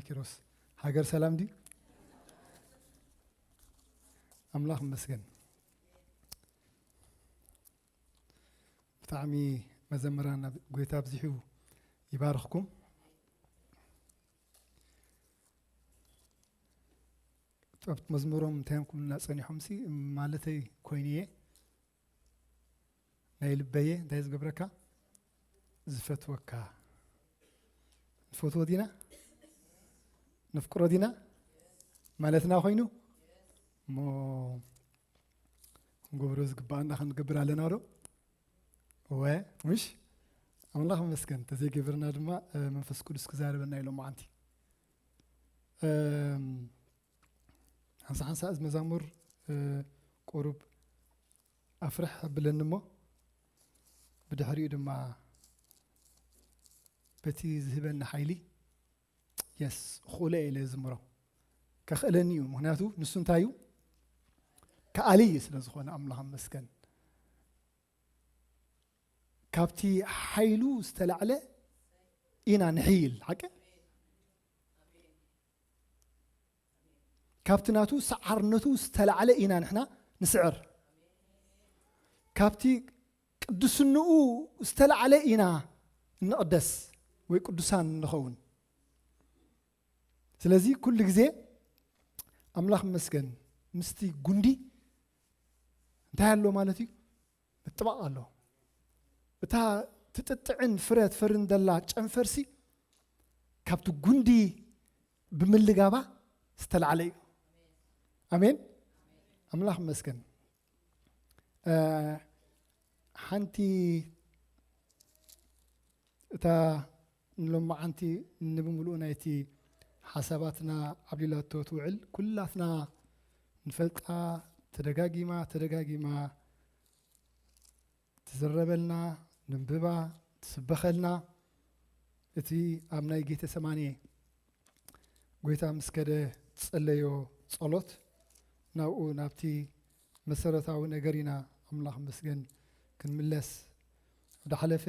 ኪሮስ፣ ሃገር ሰላም ድዩ? ኣምላኽ ይመስገን። ብጣዕሚ መዘምራን፣ ኣብ ጎይታ ኣብዚሑ ይባርኽኩም። ኣብቲ መዝሙሮም እንታይ እዮም ክብሉና ጸኒሖምሲ፣ ማለተይ ኮይኑ እየ፣ ናይ ልበየ እንታይ ዝገብረካ? ዝፈትወካ። ንፈትዎ ዲና? ነፍቅሮ ዲና? ማለትና ኮይኑ? እሞ ክንገብሮ ዝግባኣና ክንገብር ኣለና ዶ? እወ፣ ምሽ? ኣምላኽ ይመስገን። እንተዘይገበርና ድማ፣ እ፣ መንፈስ ቅዱስ ክዛረበና እዩ ሎማዓንቲ። እም፣ ሓንሳ ሓንሳ እዚ መዛሙር፣ እ፣ ቁሩብ ኣፍርሕ ኣብለኒ እሞ፣ ብድሕሪኡ ድማ በቲ ዝህበኒ ሓይሊ፣ የስ፣ እኽእሎ እየ ኢለ ዝዝምሮ። ከኽእለኒ እዩ። ምኽንያቱ ንሱ እንታይ እዩ? ከኣሊ እዩ። ስለ ዝኾነ ኣምላኽ ይመስገን። ካብቲ ሓይሉ ዝተላዕለ ኢና ንሕይል። ሓቂ? ካብቲ ናቱ ሰዓርነቱ ዝተላዕለ ኢና ንሕና ንስዕር። ካብቲ ቅድስንኡ ዝተላዕለ ኢና እንቕደስ ወይ ቅዱሳን ንኸውን። ስለዚ ኩሉ ግዜ ኣምላኽ ይመስገን፣ ምስቲ ጉንዲ እንታይ ኣሎ ማለት እዩ? ምጥባቕ ኣሎ። እታ ትጥጥዕን ፍረ ትፈርን ዘላ ጨንፈርሲ ካብቲ ጉንዲ ብምልጋባ ዝተላዕለ እዩ። ኣሜን። ኣምላኽ ይመስገን። እ፣ ሓንቲ እታ ንሎማዓንቲ ንብምሉኡ ናይቲ ሓሳባትና ዓብሊላቶ ትውዕል፣ ኩላትና ንፈልጣ፣ ተደጋጊማ ተደጋጊማ ትዝረበልና፣ ንንብባ፣ ትስበኸልና። እቲ ኣብ ናይ ጌተሰማኒ ጎይታ ምስ ከደ ዝጸለዮ ጸሎት፣ ናብኡ ናብቲ መሰረታዊ ነገር ኢና፣ ኣምላኽ ይመስገን፣ ክንምለስ። ዝሓለፈ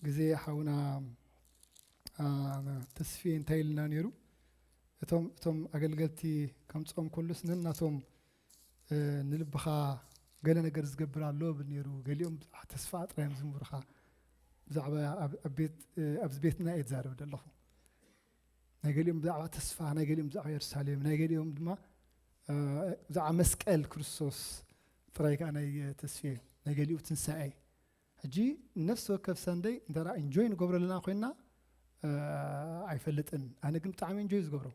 ግዜ ሓውና፣ አ፣ ተስፍየ እንታይ ኢልና ነይሩ? እቶም፣ እቶም ኣገልገልቲ ከምጽኦም ከሎስ ነናቶም፣ እ፣ ንልብኻ ገለ ነገር ዝገብር ኣሎ ብል ነይሩ። ገሊኦም ብዛዕባ ተስፋ ጥራይ እዮም ዝምህሩኻ። ብዛዕባ ኣብ፣ ኣብ ቤት፣ እ፣ ኣብዚ ቤትና እየ ዝዛረብ ዘለኹ። ናይ ገሊኦም ብዛዕባ ተስፋ፣ ናይ ገሊኦም ብዛዕባ የሩሳሌም፣ ናይ ገሊኦም ድማ፣ እ፣ ብዛዕባ መስቀል ክርስቶስ ጥራይ ከኣ ናይ ተስፍየ፣ ናይ ገሊኡ ትንሳኤ። ሕጂ ነፍሲ ወከፍ ሰንደይ እንተ ደኣ ኢንጆይ ንገብሮ ኣለና ኮይንና፣ እ፣ ኣይፈልጥን። ኣነ ግን ብጣዕሚ ኢንጆይ ዝገብሮ።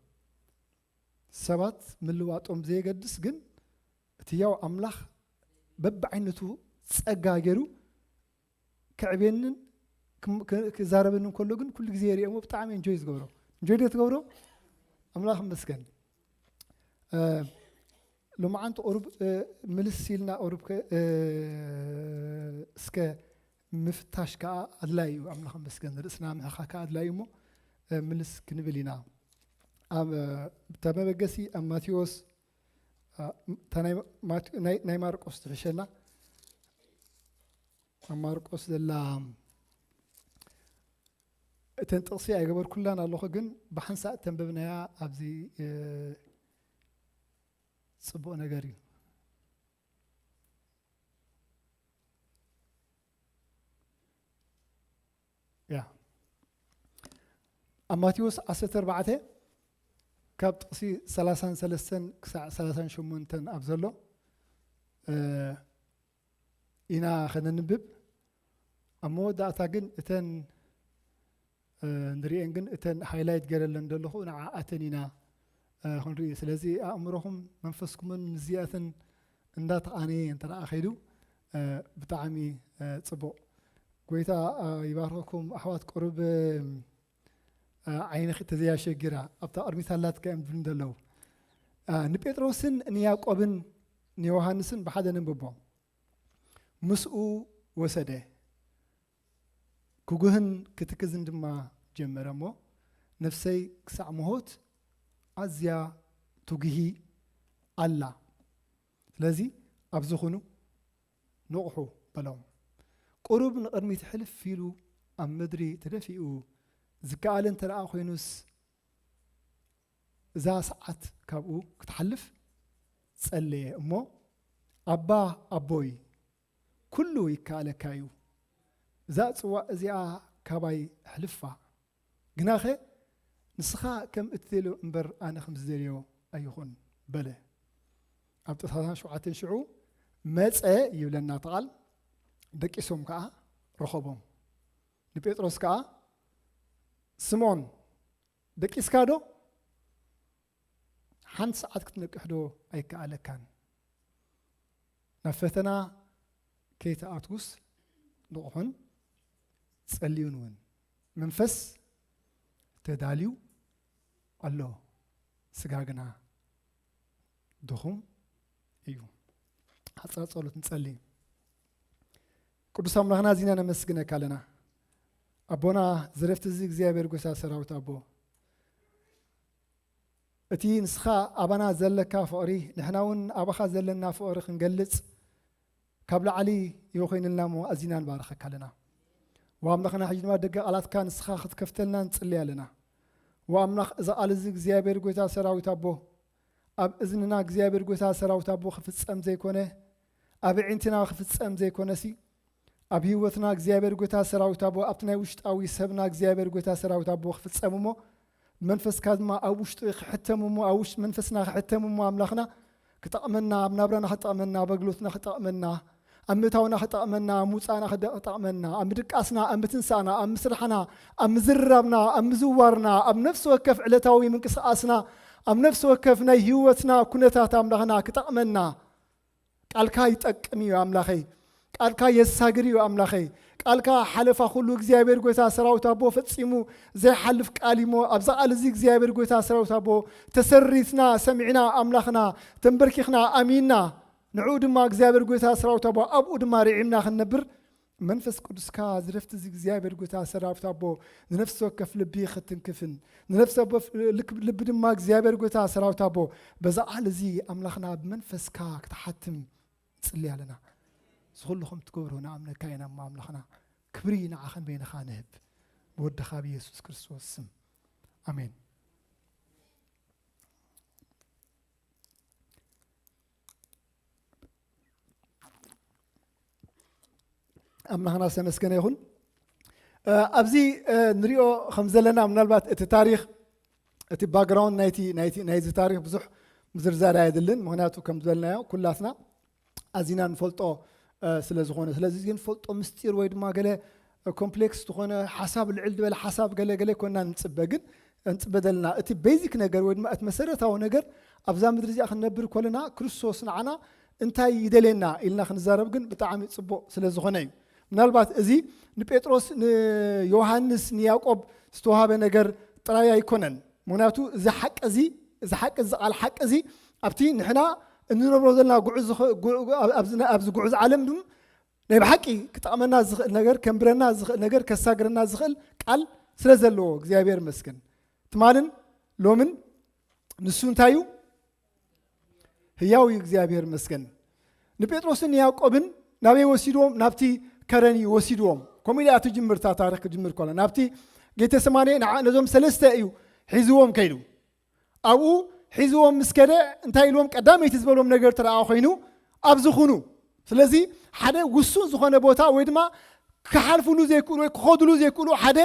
ሰባት ምልዋጦም ብዘየገድስ ግን እቲ ያው ኣምላኽ በብዓይነቱ ጸጋ ገይሩ ከዕብየንን ክም-፣ ክ-፣ ክዛረበንን ከሎ ግን ኩሉ ግዜ የርእየሞ ብጣዕሚ ኢንጆይ ዝገብሮ። ኢንጆይ ዶ ትገብሮ? ኣምላኽ ይመስገን። እ፣ ሎማዓንቲ ቁሩብ፣ እ፣ ምልስ ኢልና ቁሩብ ከ-፣ እ፣ እስከ ምፍታሽ ከኣ ኣድላዪ እዩ። ኣምላኽ ይመስገን። ርእስና ምሕኻክ ከኣ ኣድላዪ እዩ እሞ፣ እ፣ ምልስ ክንብል ኢና። ኣብ፣ እ፣ እታ መበገሲ ኣብ ማቴዎስ፣ እ፣ እታ ናይ ማት-፣ ናይ፣ ናይ ማርቆስ ትሕሸና። ኣብ ማርቆስ ዘላ እተን ጥቕሲ ኣይገበርኩላን ኣለኹ፣ ግን ብሓንሳእ ተንበብናያ ኣብዚ፣ እ፣ ጽቡቕ ነገር እዩ። ያ። ኣብ ማቴዎስ ዓሰርተ ኣርባዕተ ካብ ጥቕሲ ሰላሳን ሰለስተን ክሳዕ ሰላሳን ሸሞንተን ኣብ ዘሎ፣ እ፣ ኢና ከነንብብ። ኣብ መወዳእታ ግን እተን፣ እ፣ ንሪኤን ግን እተን ሃይላይት ገይረለን ዘለኹ ንዓኣተን ኢና፣ እ፣ ክንርኢ። ስለዚ ኣእምሮኹም መንፈስኩምን ምስዚኣተን እንዳተቓነየ እንተ ደኣ ከይዱ፣ እ፣ ብጣዕሚ፣ እ፣ ጽቡቕ። ጎይታ፣ እ፣ ይባርኸኩም ኣሕዋት። ቁሩብ፣ እ፣ ዓይንኺ ተዘያሸጊራ ኣብታ ቅድሚት ኣላትካ እዮም ዝብሉ ዘለዉ። እ፣ ንጴጥሮስን ንያዕቆብን ንዮሃንስን ብሓደ ነንብቦ። ምስኡ ወሰደ። ክጉህን ክትክዝን ድማ ጀመረ እሞ፣ ነፍሰይ ክሳዕ ሞሆት ኣዝያ ትጉሂ ኣላ። ስለዚ ኣብዚ ኩኑ፣ ንቕሑ በሎም። ቁሩብ ንቕድሚት ሕልፍ ኢሉ ኣብ ምድሪ ተደፊኡ፣ ዝከኣል እንተ ደኣ ኮይኑስ፣ እዛ ሰዓት ካብኡ ክትሓልፍ ጸለየ እሞ፣ ኣባ ኣቦይ፣ ኩሉ ይከኣለካ እዩ፣ እዛ ጽዋእ እዚኣ ካባይ ኣሕልፋ፣ ግናኸ ንስኻ ከም እትደልዮ እምበር ኣነ ከም ዝደልዮ ኣይኹን በለ። ኣብ ጥቕሳትና ሸውዓተን ሽዑ መጸ ይብለና እቲ ቃል፣ ደቂሶም ከኣ ረኸቦም። ንጴጥሮስ ከኣ፣ ስምዖን፣ ደቂስካ ዶ? ሓንቲ ሰዓት ክትነቅሕ ዶ ኣይከኣለካን? ናብ ፈተና ከይትኣትውስ ንቕሑን ጸልዩን እውን። መንፈስ ተዳልዩ ኣሎ፣ ስጋ ግና ድኹም እዩ። ሓጻር ጸሎት ንጸሊ። ቅዱስ ኣምላኽና፣ እዚና ነመስግነካ ኣለና። ኣቦና ዝረፍቲ እዚ እግዚኣብሔር፣ ጎይታ ሰራዊት ኣቦ፣ እቲ ንስኻ ኣባና ዘለካ ፍቕሪ፣ ንሕና እውን ኣባኻ ዘለና ፍቕሪ ክንገልጽ ካብ ላዕሊ ይኾይንልና እሞ፣ ኣዚና ንባርኸካ ኣለና። ወኣምላኽና፣ ሕጂ ድማ ደገ ቃላትካ ንስኻ ክትከፍተልና ንጽሊ ኣለና። ወኣምላኽ፣ እዚ ቃል እዚ እግዚኣብሔር፣ ጎይታ ሰራዊት ኣቦ፣ ኣብ እዝንና እግዚኣብሔር፣ ጎይታ ሰራዊት ኣቦ፣ ክፍጸም ዘይኮነ፣ ኣብ ኣዒንትና ክፍጸም ዘይኮነሲ፣ ኣብ ህይወትና እግዚኣብሔር፣ ጎይታ ሰራዊት ኣቦ፣ ኣብቲ ናይ ውሽጣዊ ሰብና እግዚኣብሔር፣ ጎይታ ሰራዊት ኣቦ፣ ክፍጸም እሞ፣ ብመንፈስካ ድማ ኣብ ውሽጡ ክሕተም እሞ፣ ኣብ ውሽጢ መንፈስና ክሕተም እሞ፣ ኣምላኽና ክጠቕመና፣ ኣብ ናብራና ክጠቕመና፣ ኣብ ኣገልግሎትና ክጠቕመና፣ ኣብ ምእታውና ክጠቕመና፣ ኣብ ምውጻእና ክደ-፣ ክጠቕመና፣ ኣብ ምድቃስና፣ ኣብ ምትንሳእና፣ ኣብ ምስራሕና፣ ኣብ ምዝርራብና፣ ኣብ ምዝዋርና፣ ኣብ ነፍሲ ወከፍ ዕለታዊ ምንቅስቓስና፣ ኣብ ነፍሲ ወከፍ ናይ ህይወትና ኩነታት ኣምላኽና ክጠቕመና፣ ቃልካ ይጠቅም እዩ ኣምላኸይ። ቃልካ የሳግር እዩ ኣምላኸይ። ቃልካ ሓለፋ ኩሉ እግዚኣብሔር ጎይታ ሰራዊት ኣቦ ፈጺሙ ዘይሓልፍ ቃል እሞ፣ ኣብዛ ቃል እዚ እግዚኣብሔር ጎይታ ሰራዊት ኣቦ ተሰሪትና፣ ሰሚዕና፣ ኣምላኽና፣ ተንበርኪኽና፣ ኣሚንና፣ ንዕኡ ድማ እግዚኣብሔር ጎይታ ሰራዊት ኣቦ ኣብኡ ድማ ርዒምና ክንነብር፣ መንፈስ ቅዱስካ ዝረፍቲ እዚ እግዚኣብሔር ጎይታ ሰራዊት ኣቦ ንነፍሲ ወከፍ ልቢ ክትንክፍን፣ ንነፍሲ ወከፍ ልክ-፣ ልቢ ድማ እግዚኣብሔር ጎይታ ሰራዊት ኣቦ በዛ ቃል እዚ ኣምላኽና ብመንፈስካ ክትሓትም ንጽሊ ኣለና። እዚ ኩሉ ከም ትገብሮ ንኣምነካ ኢና እሞ ኣምላኽና፣ ክብሪ ንዓኸን በይንኻ ንህብ። ብወድኻ ብየሱስ ክርስቶስ ስም። ኣሜን። ኣምላኽና ዝተመስገነ ይኹን። እ፣ ኣብዚ፣ እ፣ ንሪኦ ከም ዘለና ምናልባት እቲ ታሪኽ፣ እቲ ባክግራውንድ ናይቲ፣ ናይቲ፣ ናይዚ ታሪኽ ብዙሕ ምዝርዛር ኣየድልን። ምኽንያቱ ከም ዝበልናዮ ኩላትና ኣዚና ንፈልጦ፣ እ፣ ስለ ዝኾነ። ስለዚ ግን ፈልጦ ምስጢር ወይ ድማ ገለ ኮምፕሌክስ ዝኾነ ሓሳብ፣ ልዕል ዝበለ ሓሳብ ገለ ገለ ኮና ንጽበ፣ ግን እንጽበ ዘለና እቲ ቤዚክ ነገር ወይ ድማ እቲ መሰረታዊ ነገር ኣብዛ ምድሪ እዚኣ ክንነብር ከለና ክርስቶስ ንዓና እንታይ ይደልየና ኢልና ክንዛረብ ግን ብጣዕሚ ጽቡቕ ስለ ዝኾነ እዩ። ምናልባት እዚ ንጴጥሮስ ንዮሃንስ ንያዕቆብ ዝተዋሃበ ነገር ጥራይ ኣይኮነን። ምኽንያቱ እዚ ሓቂ እዚ፣ እዚ ሓቂ እዚ፣ ቃል ሓቂ እዚ ኣብቲ ንሕና እንነብሮ ዘለና ጉዕ ዝኸ-፣ ጉዕ-፣ ኣብ-፣ ኣብዚ፣ ኣብዚ ጉዕዞ ዓለም ድም ናይ ብሓቂ ክጠቕመና ዝኽእል ነገር፣ ከንብረና ዝኽእል ነገር፣ ከሳግረና ዝኽእል ቃል ስለ ዘለዎ እግዚኣብሔር ይመስገን። ትማልን ሎምን ንሱ እንታይ እዩ? ህያው እዩ፣ እግዚኣብሔር ይመስገን። ንጴጥሮስን ንያዕቆብን ናበይ ወሲድዎም? ናብቲ ከረን እዩ ወሲድዎም። ከምኡ ኢላ እያ ትጅምር፣ እታ ታሪኽ ክጅምር ከሎ ናብቲ ጌተሰማኔ ንዓ-፣ ነዞም ሰለስተ እዩ ሒዝዎም ከይዱ። ኣብኡ ሒዝዎም ምስ ከደ እንታይ ኢልዎም? ቀዳመይቲ ዝበሎም ነገር ተረኣ ኮይኑ ኣብዚ ኩኑ። ስለዚ ሓደ ውሱን ዝኾነ ቦታ ወይ ድማ ክሓልፉሉ ዘይክእሉ ወይ ክኸዱሉ ዘይክእሉ ሓደ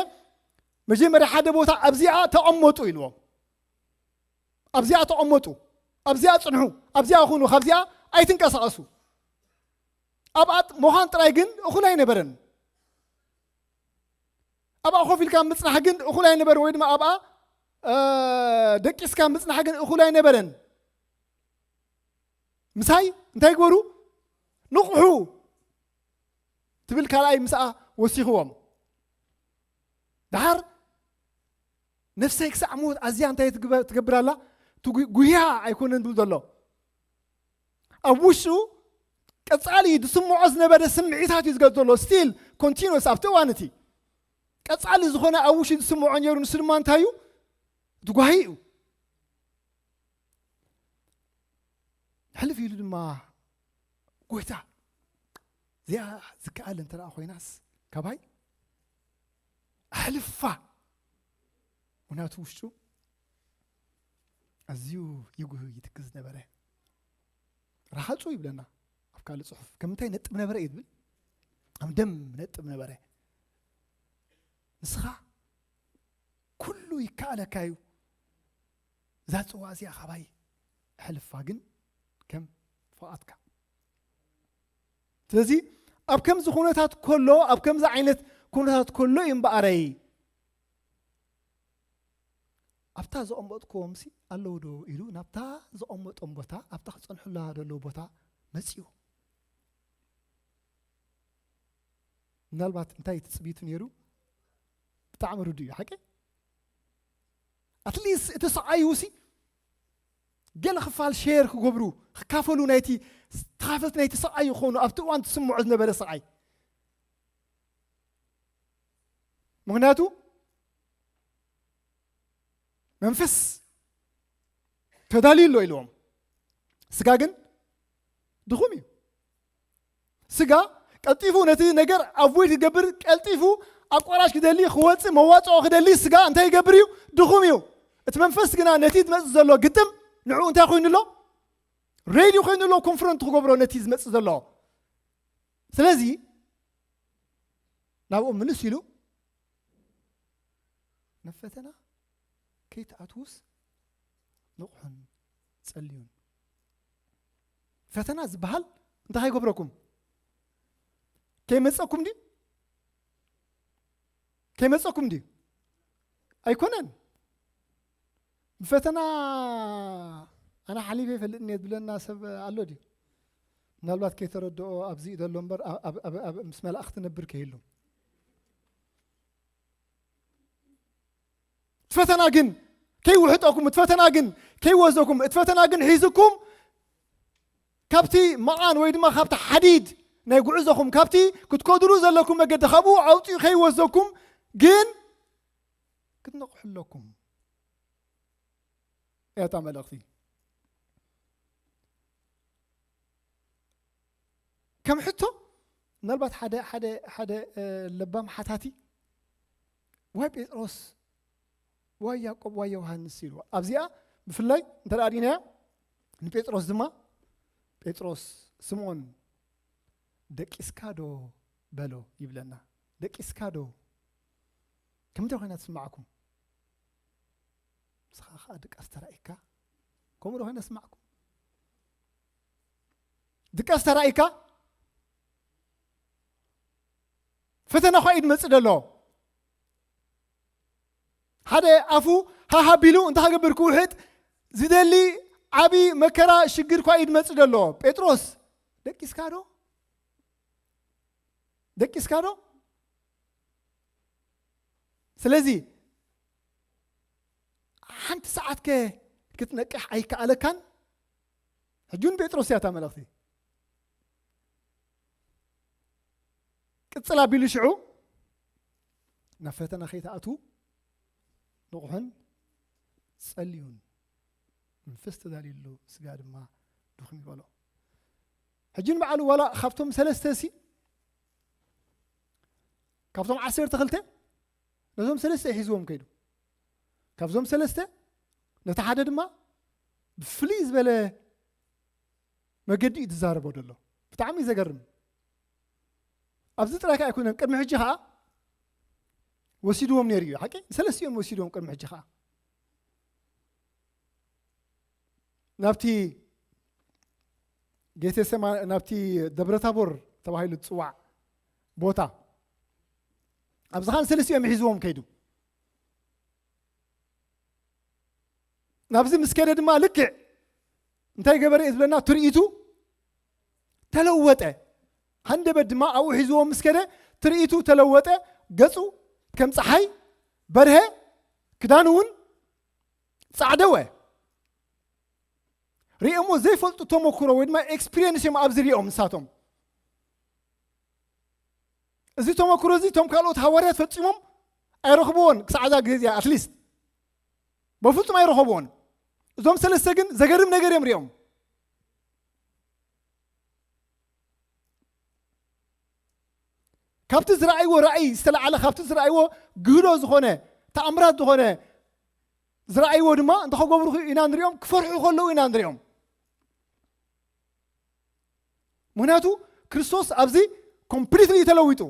መጀመርያ ሓደ ቦታ ኣብዚኣ ተቐመጡ ኢልዎም። ኣብዚኣ ተቐመጡ፣ ኣብዚኣ ጽንሑ፣ ኣብዚኣ ኩኑ፣ ካብዚኣ ኣይትንቀሳቐሱ። ኣብኣ ምዃን ጥራይ ግን እኹል ኣይነበረን። ኣብኣ ኮፍ ኢልካ ምጽናሕ ግን እኹል ኣይነበረን፣ ወይ ድማ ኣብኣ፣ እ፣ ደቂስካ ምጽናሕ ግን እኹል ኣይነበረን። ምሳይ እንታይ ግበሩ? ንቕሑ ትብል ካልኣይ ምስኣ ወሲኽዎም። ደሓር ነፍሰይ ክሳዕ ሞት ኣዝያ እንታይ ትግበ-፣ ትገብር ኣላ? ትጉ-፣ ጉህያ ኣይኮነን ዝብል ዘሎ። ኣብ ውሽጡ ቀጻሊ ዝስምዖ ዝነበረ ስምዒታት እዩ ዝገልጽ ዘሎ። ስቲል ኮንቲኑስ ኣብቲ እዋን እቲ ቀጻሊ ዝኾነ ኣብ ውሽጡ ዝስምዖ ነይሩ። ንሱ ድማ እንታይ እዩ? እቲ ጓሂ እዩ። ሕልፍ ኢሉ ድማ ጎይታ እዚኣ ዝከኣል እንተ ደኣ ኮይናስ ካባይ ኣሕልፋ። ምኽንያቱ ውሽጡ ኣዝዩ ይጉህ ይትክዝ ነበረ። ረሃጹ ይብለና ኣብ ካልእ ጽሑፍ። ከም እንታይ ነጥብ ነበረ እዩ ዝብል? ከም ደም ነጥብ ነበረ። ንስኻ ኩሉ ይከኣለካ እዩ። እዛ ጽዋ እዚኣ ካባይ ኣሕልፋ ግን ከም ፍቓድካ። ስለዚ ኣብ ከምዚ ኩነታት ከሎ፣ ኣብ ከምዚ ዓይነት ኩነታት ከሎ እዩ እምበኣረይ ኣብታ ዘቐመጥክዎም ሲ ኣለዉ ዶ ኢሉ ናብታ ዘቐመጦም ቦታ፣ ኣብታ ክጸንሑላ ዘለዉ ቦታ መጺኡ። ምናልባት እንታይ ትጽቢቱ ነይሩ? ብጣዕሚ ርዱእ እዩ፣ ሓቂ? ኣትሊስት እቲ ሰዓዩ ሲ ገለ ክፋል ሼር ክገብሩ፣ ክካፈሉ፣ ናይቲ ተኻፈልቲ ናይቲ ሰዓይ ይኾኑ፣ ኣብቲ እዋን ትስምዖ ዝነበረ ሰዓይ። ምኽንያቱ መንፈስ ተዳልዩ ኣሎ ኢልዎም። ስጋ ግን ድኹም እዩ። ስጋ ቀልጢፉ ነቲ ነገር ኣቮይድ ክገብር፣ ቀልጢፉ ኣቋራጭ ክደሊ፣ ክወጽእ፣ መዋጽኦ ክደሊ፣ ስጋ እንታይ ይገብር እዩ? ድኹም እዩ። እቲ መንፈስ ግና ነቲ ዝመጽእ ዘሎ ግጥም ንዕኡ እንታይ ኮይኑ ኣሎ? ሬዲ ኮይኑ ኣሎ፣ ኮንፍሮንት ክገብሮ ነቲ ዝመጽእ ዘሎ። ስለዚ ናብኦም ምልስ ኢሉ፣ ናብ ፈተና ከይትኣትዉስ ንቕሑን ጸልዩን። ፈተና ዝበሃል እንታይ ከይገብረኩም? ከይመጸኩም ድዩ? ከይመጸኩም ድዩ? ኣይኮነን። ብፈተና ኣነ ሓሊፈ ይፈልጥን እየ ዝብለና ሰብ ኣሎ ድዩ? ምናልባት ከይተረድኦ ኣብዚ እዩ ዘሎ እምበር፣ ኣብ፣ ኣብ፣ ኣብ፣ ኣብ፣ ምስ መላእኽቲ ነብር ከይህሉ። እቲ ፈተና ግን ከይውሕጠኩም፣ እቲ ፈተና ግን ከይወዘኩም፣ እቲ ፈተና ግን ሒዝኩም ካብቲ መቓን ወይ ድማ ካብቲ ሓዲድ ናይ ጉዕዞኹም፣ ካብቲ ክትከድሉ ዘለኩም መገዲ፣ ካብኡ ኣውፂኡ ከይወዘኩም ግን ክትነቕሑ ኣለኩም። እያ እታ መልእኽቲ። ከም ሕቶ ምናልባት ሓደ፣ ሓደ፣ ሓደ፣ እ፣ ለባም ሓታቲ፣ "ዋይ ጴጥሮስ፣ ዋይ ያዕቆብ፣ ዋይ ዮሃንስ?" ኢልዎ። ኣብዚኣ ብፍላይ እንተ ደኣ ርኢናያ፣ ንጴጥሮስ ድማ፣ "ጴጥሮስ፣ ስምዖን፣ ደቂስካ ዶ?" በሎ ይብለና። ደቂስካ ዶ? ከምንታይ ኮይና ትስምዓኩም? ንስኻ ኸኣ ድቃስ ተራኢካ? ከምኡ ዶ ኮይና ትስምዓኩም? ድቃስ ተራኢካ? ፈተና ኳ እዩ ድመጽእ ደሎ። ሓደ ኣፉ ሃሃ ቢሉ እንታይ ክገብር ክውሕጥ ዝደሊ ዓቢ መከራ ሽግር ኳ እዩ ድመጽእ ደሎ። ጴጥሮስ፣ ደቂስካ ዶ? ደቂስካ ዶ? ስለዚ ሓንቲ ሰዓት ከ ክትነቅሕ ኣይከኣለካን? ሕጂ እውን ጴጥሮስ እያ እታ መልእኽቲ። ቅጽል ኣቢሉ ሽዑ፣ "ናብ ፈተና ከይትኣትዉ ንቑሕን ጸልዩን፣ መንፈስ ተዳልዩ ኣሎ፣ ስጋ ድማ ድኹም እዩ" በሎ። ሕጂ ንባዕሉ ዋላ ካብቶም ሰለስተ ሲ፣ ካብቶም ዓሰርተ ክልተ ነዞም ሰለስተ እዩ ሒዝዎም ከይዱ። ካብዞም ሰለስተ ነቲ ሓደ ድማ ብፍልይ ዝበለ መገዲ እዩ ዝዛረቦ ዘሎ። ብጣዕሚ እዩ ዘገርም። ኣብዚ ጥራይ ከኣ ኣይኮነን፣ ቅድሚ ሕጂ ከኣ ወሲድዎም ነይሩ እዩ። ሓቂ? ሰለስቲኦም ወሲድዎም ቅድሚ ሕጂ ከኣ። ናብቲ ጌቴሴማ-፣ ናብቲ ደብረ ታቦር ተባሂሉ ዝጽዋዕ ቦታ፣ ኣብዚ ኸኣ ሰለስቲኦም ሒዝዎም ከይዱ። ናብዚ ምስ ከደ ድማ ልክዕ እንታይ ገበረ እዩ ዝብለና? ትርኢቱ ተለወጠ። ሃንደበት ድማ ኣብኡ ሒዝዎም ምስ ከደ ትርኢቱ ተለወጠ። ገጹ ከም ጸሓይ በርሀ፣ ክዳኑ እውን ጻዕደወ። ሪኦሞ ዘይፈልጡ ተመክሮ ወይ ድማ ኤክስፒሪየንስ እዮም ኣብዚ ሪኦም ንሳቶም። እዚ ተመክሮ እዚ እቶም ካልኦት ሃዋርያት ፈጺሞም ኣይረኽብዎን፣ ክሳዕ እዛ ግዜ እዚኣ ኣትሊስት በፍጹም ኣይረኸብዎን። እዞም ሰለስተ ግን ዘገርም ነገር እዮም ሪኦም። ካብቲ ዝረኣይዎ ራእይ ዝተላዓለ፣ ካብቲ ዝረኣይዎ ግህዶ ዝኾነ፣ ተኣምራት ዝኾነ፣ ዝረኣይዎ ድማ እንተኸገብሩ ኢና ንሪኦም፣ ክፈርሑ ከለዉ ኢና ንሪኦም። ምኽንያቱ ክርስቶስ ኣብዚ ኮምፕሊትሊ ተለዊጡ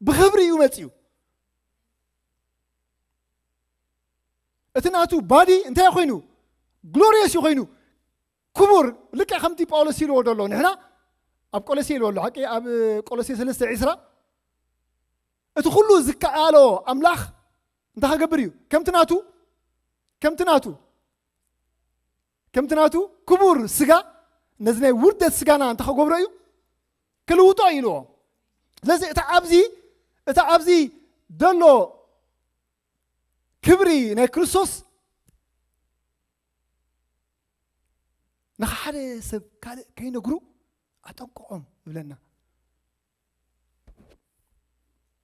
ብኽብሪ እዩ መፂኡ። እቲ ናቱ ባዲ እንታይ ኮይኑ? ግሎሪየስ እዩ ኮይኑ፣ ክቡር። ልክዕ ከምቲ ጳውሎስ ኢልዎ ዘሎ፣ ንሕና ኣብ ቆሎሴ ኢልዎ ኣሎ ሓቂ፣ ኣብ ቆሎሴ ሰለስተ ዕስራ፣ እቲ ኩሉ ዝከኣሎ ኣምላኽ እንታይ ክገብር እዩ? ከምቲ ናቱ ከምቲ ናቱ ከምቲ ናቱ ክቡር ስጋ፣ ነዚ ናይ ውርደት ስጋና እንታይ ክገብሮ እዩ? ክልውጦ እዩ ኢልዎ። ስለዚ እቲ ኣብዚ እቲ ኣብዚ ዘሎ ክብሪ ናይ ክርስቶስ ንሓደ ሰብ ካልእ ከይነግሩ ኣጠንቅቖም ይብለና።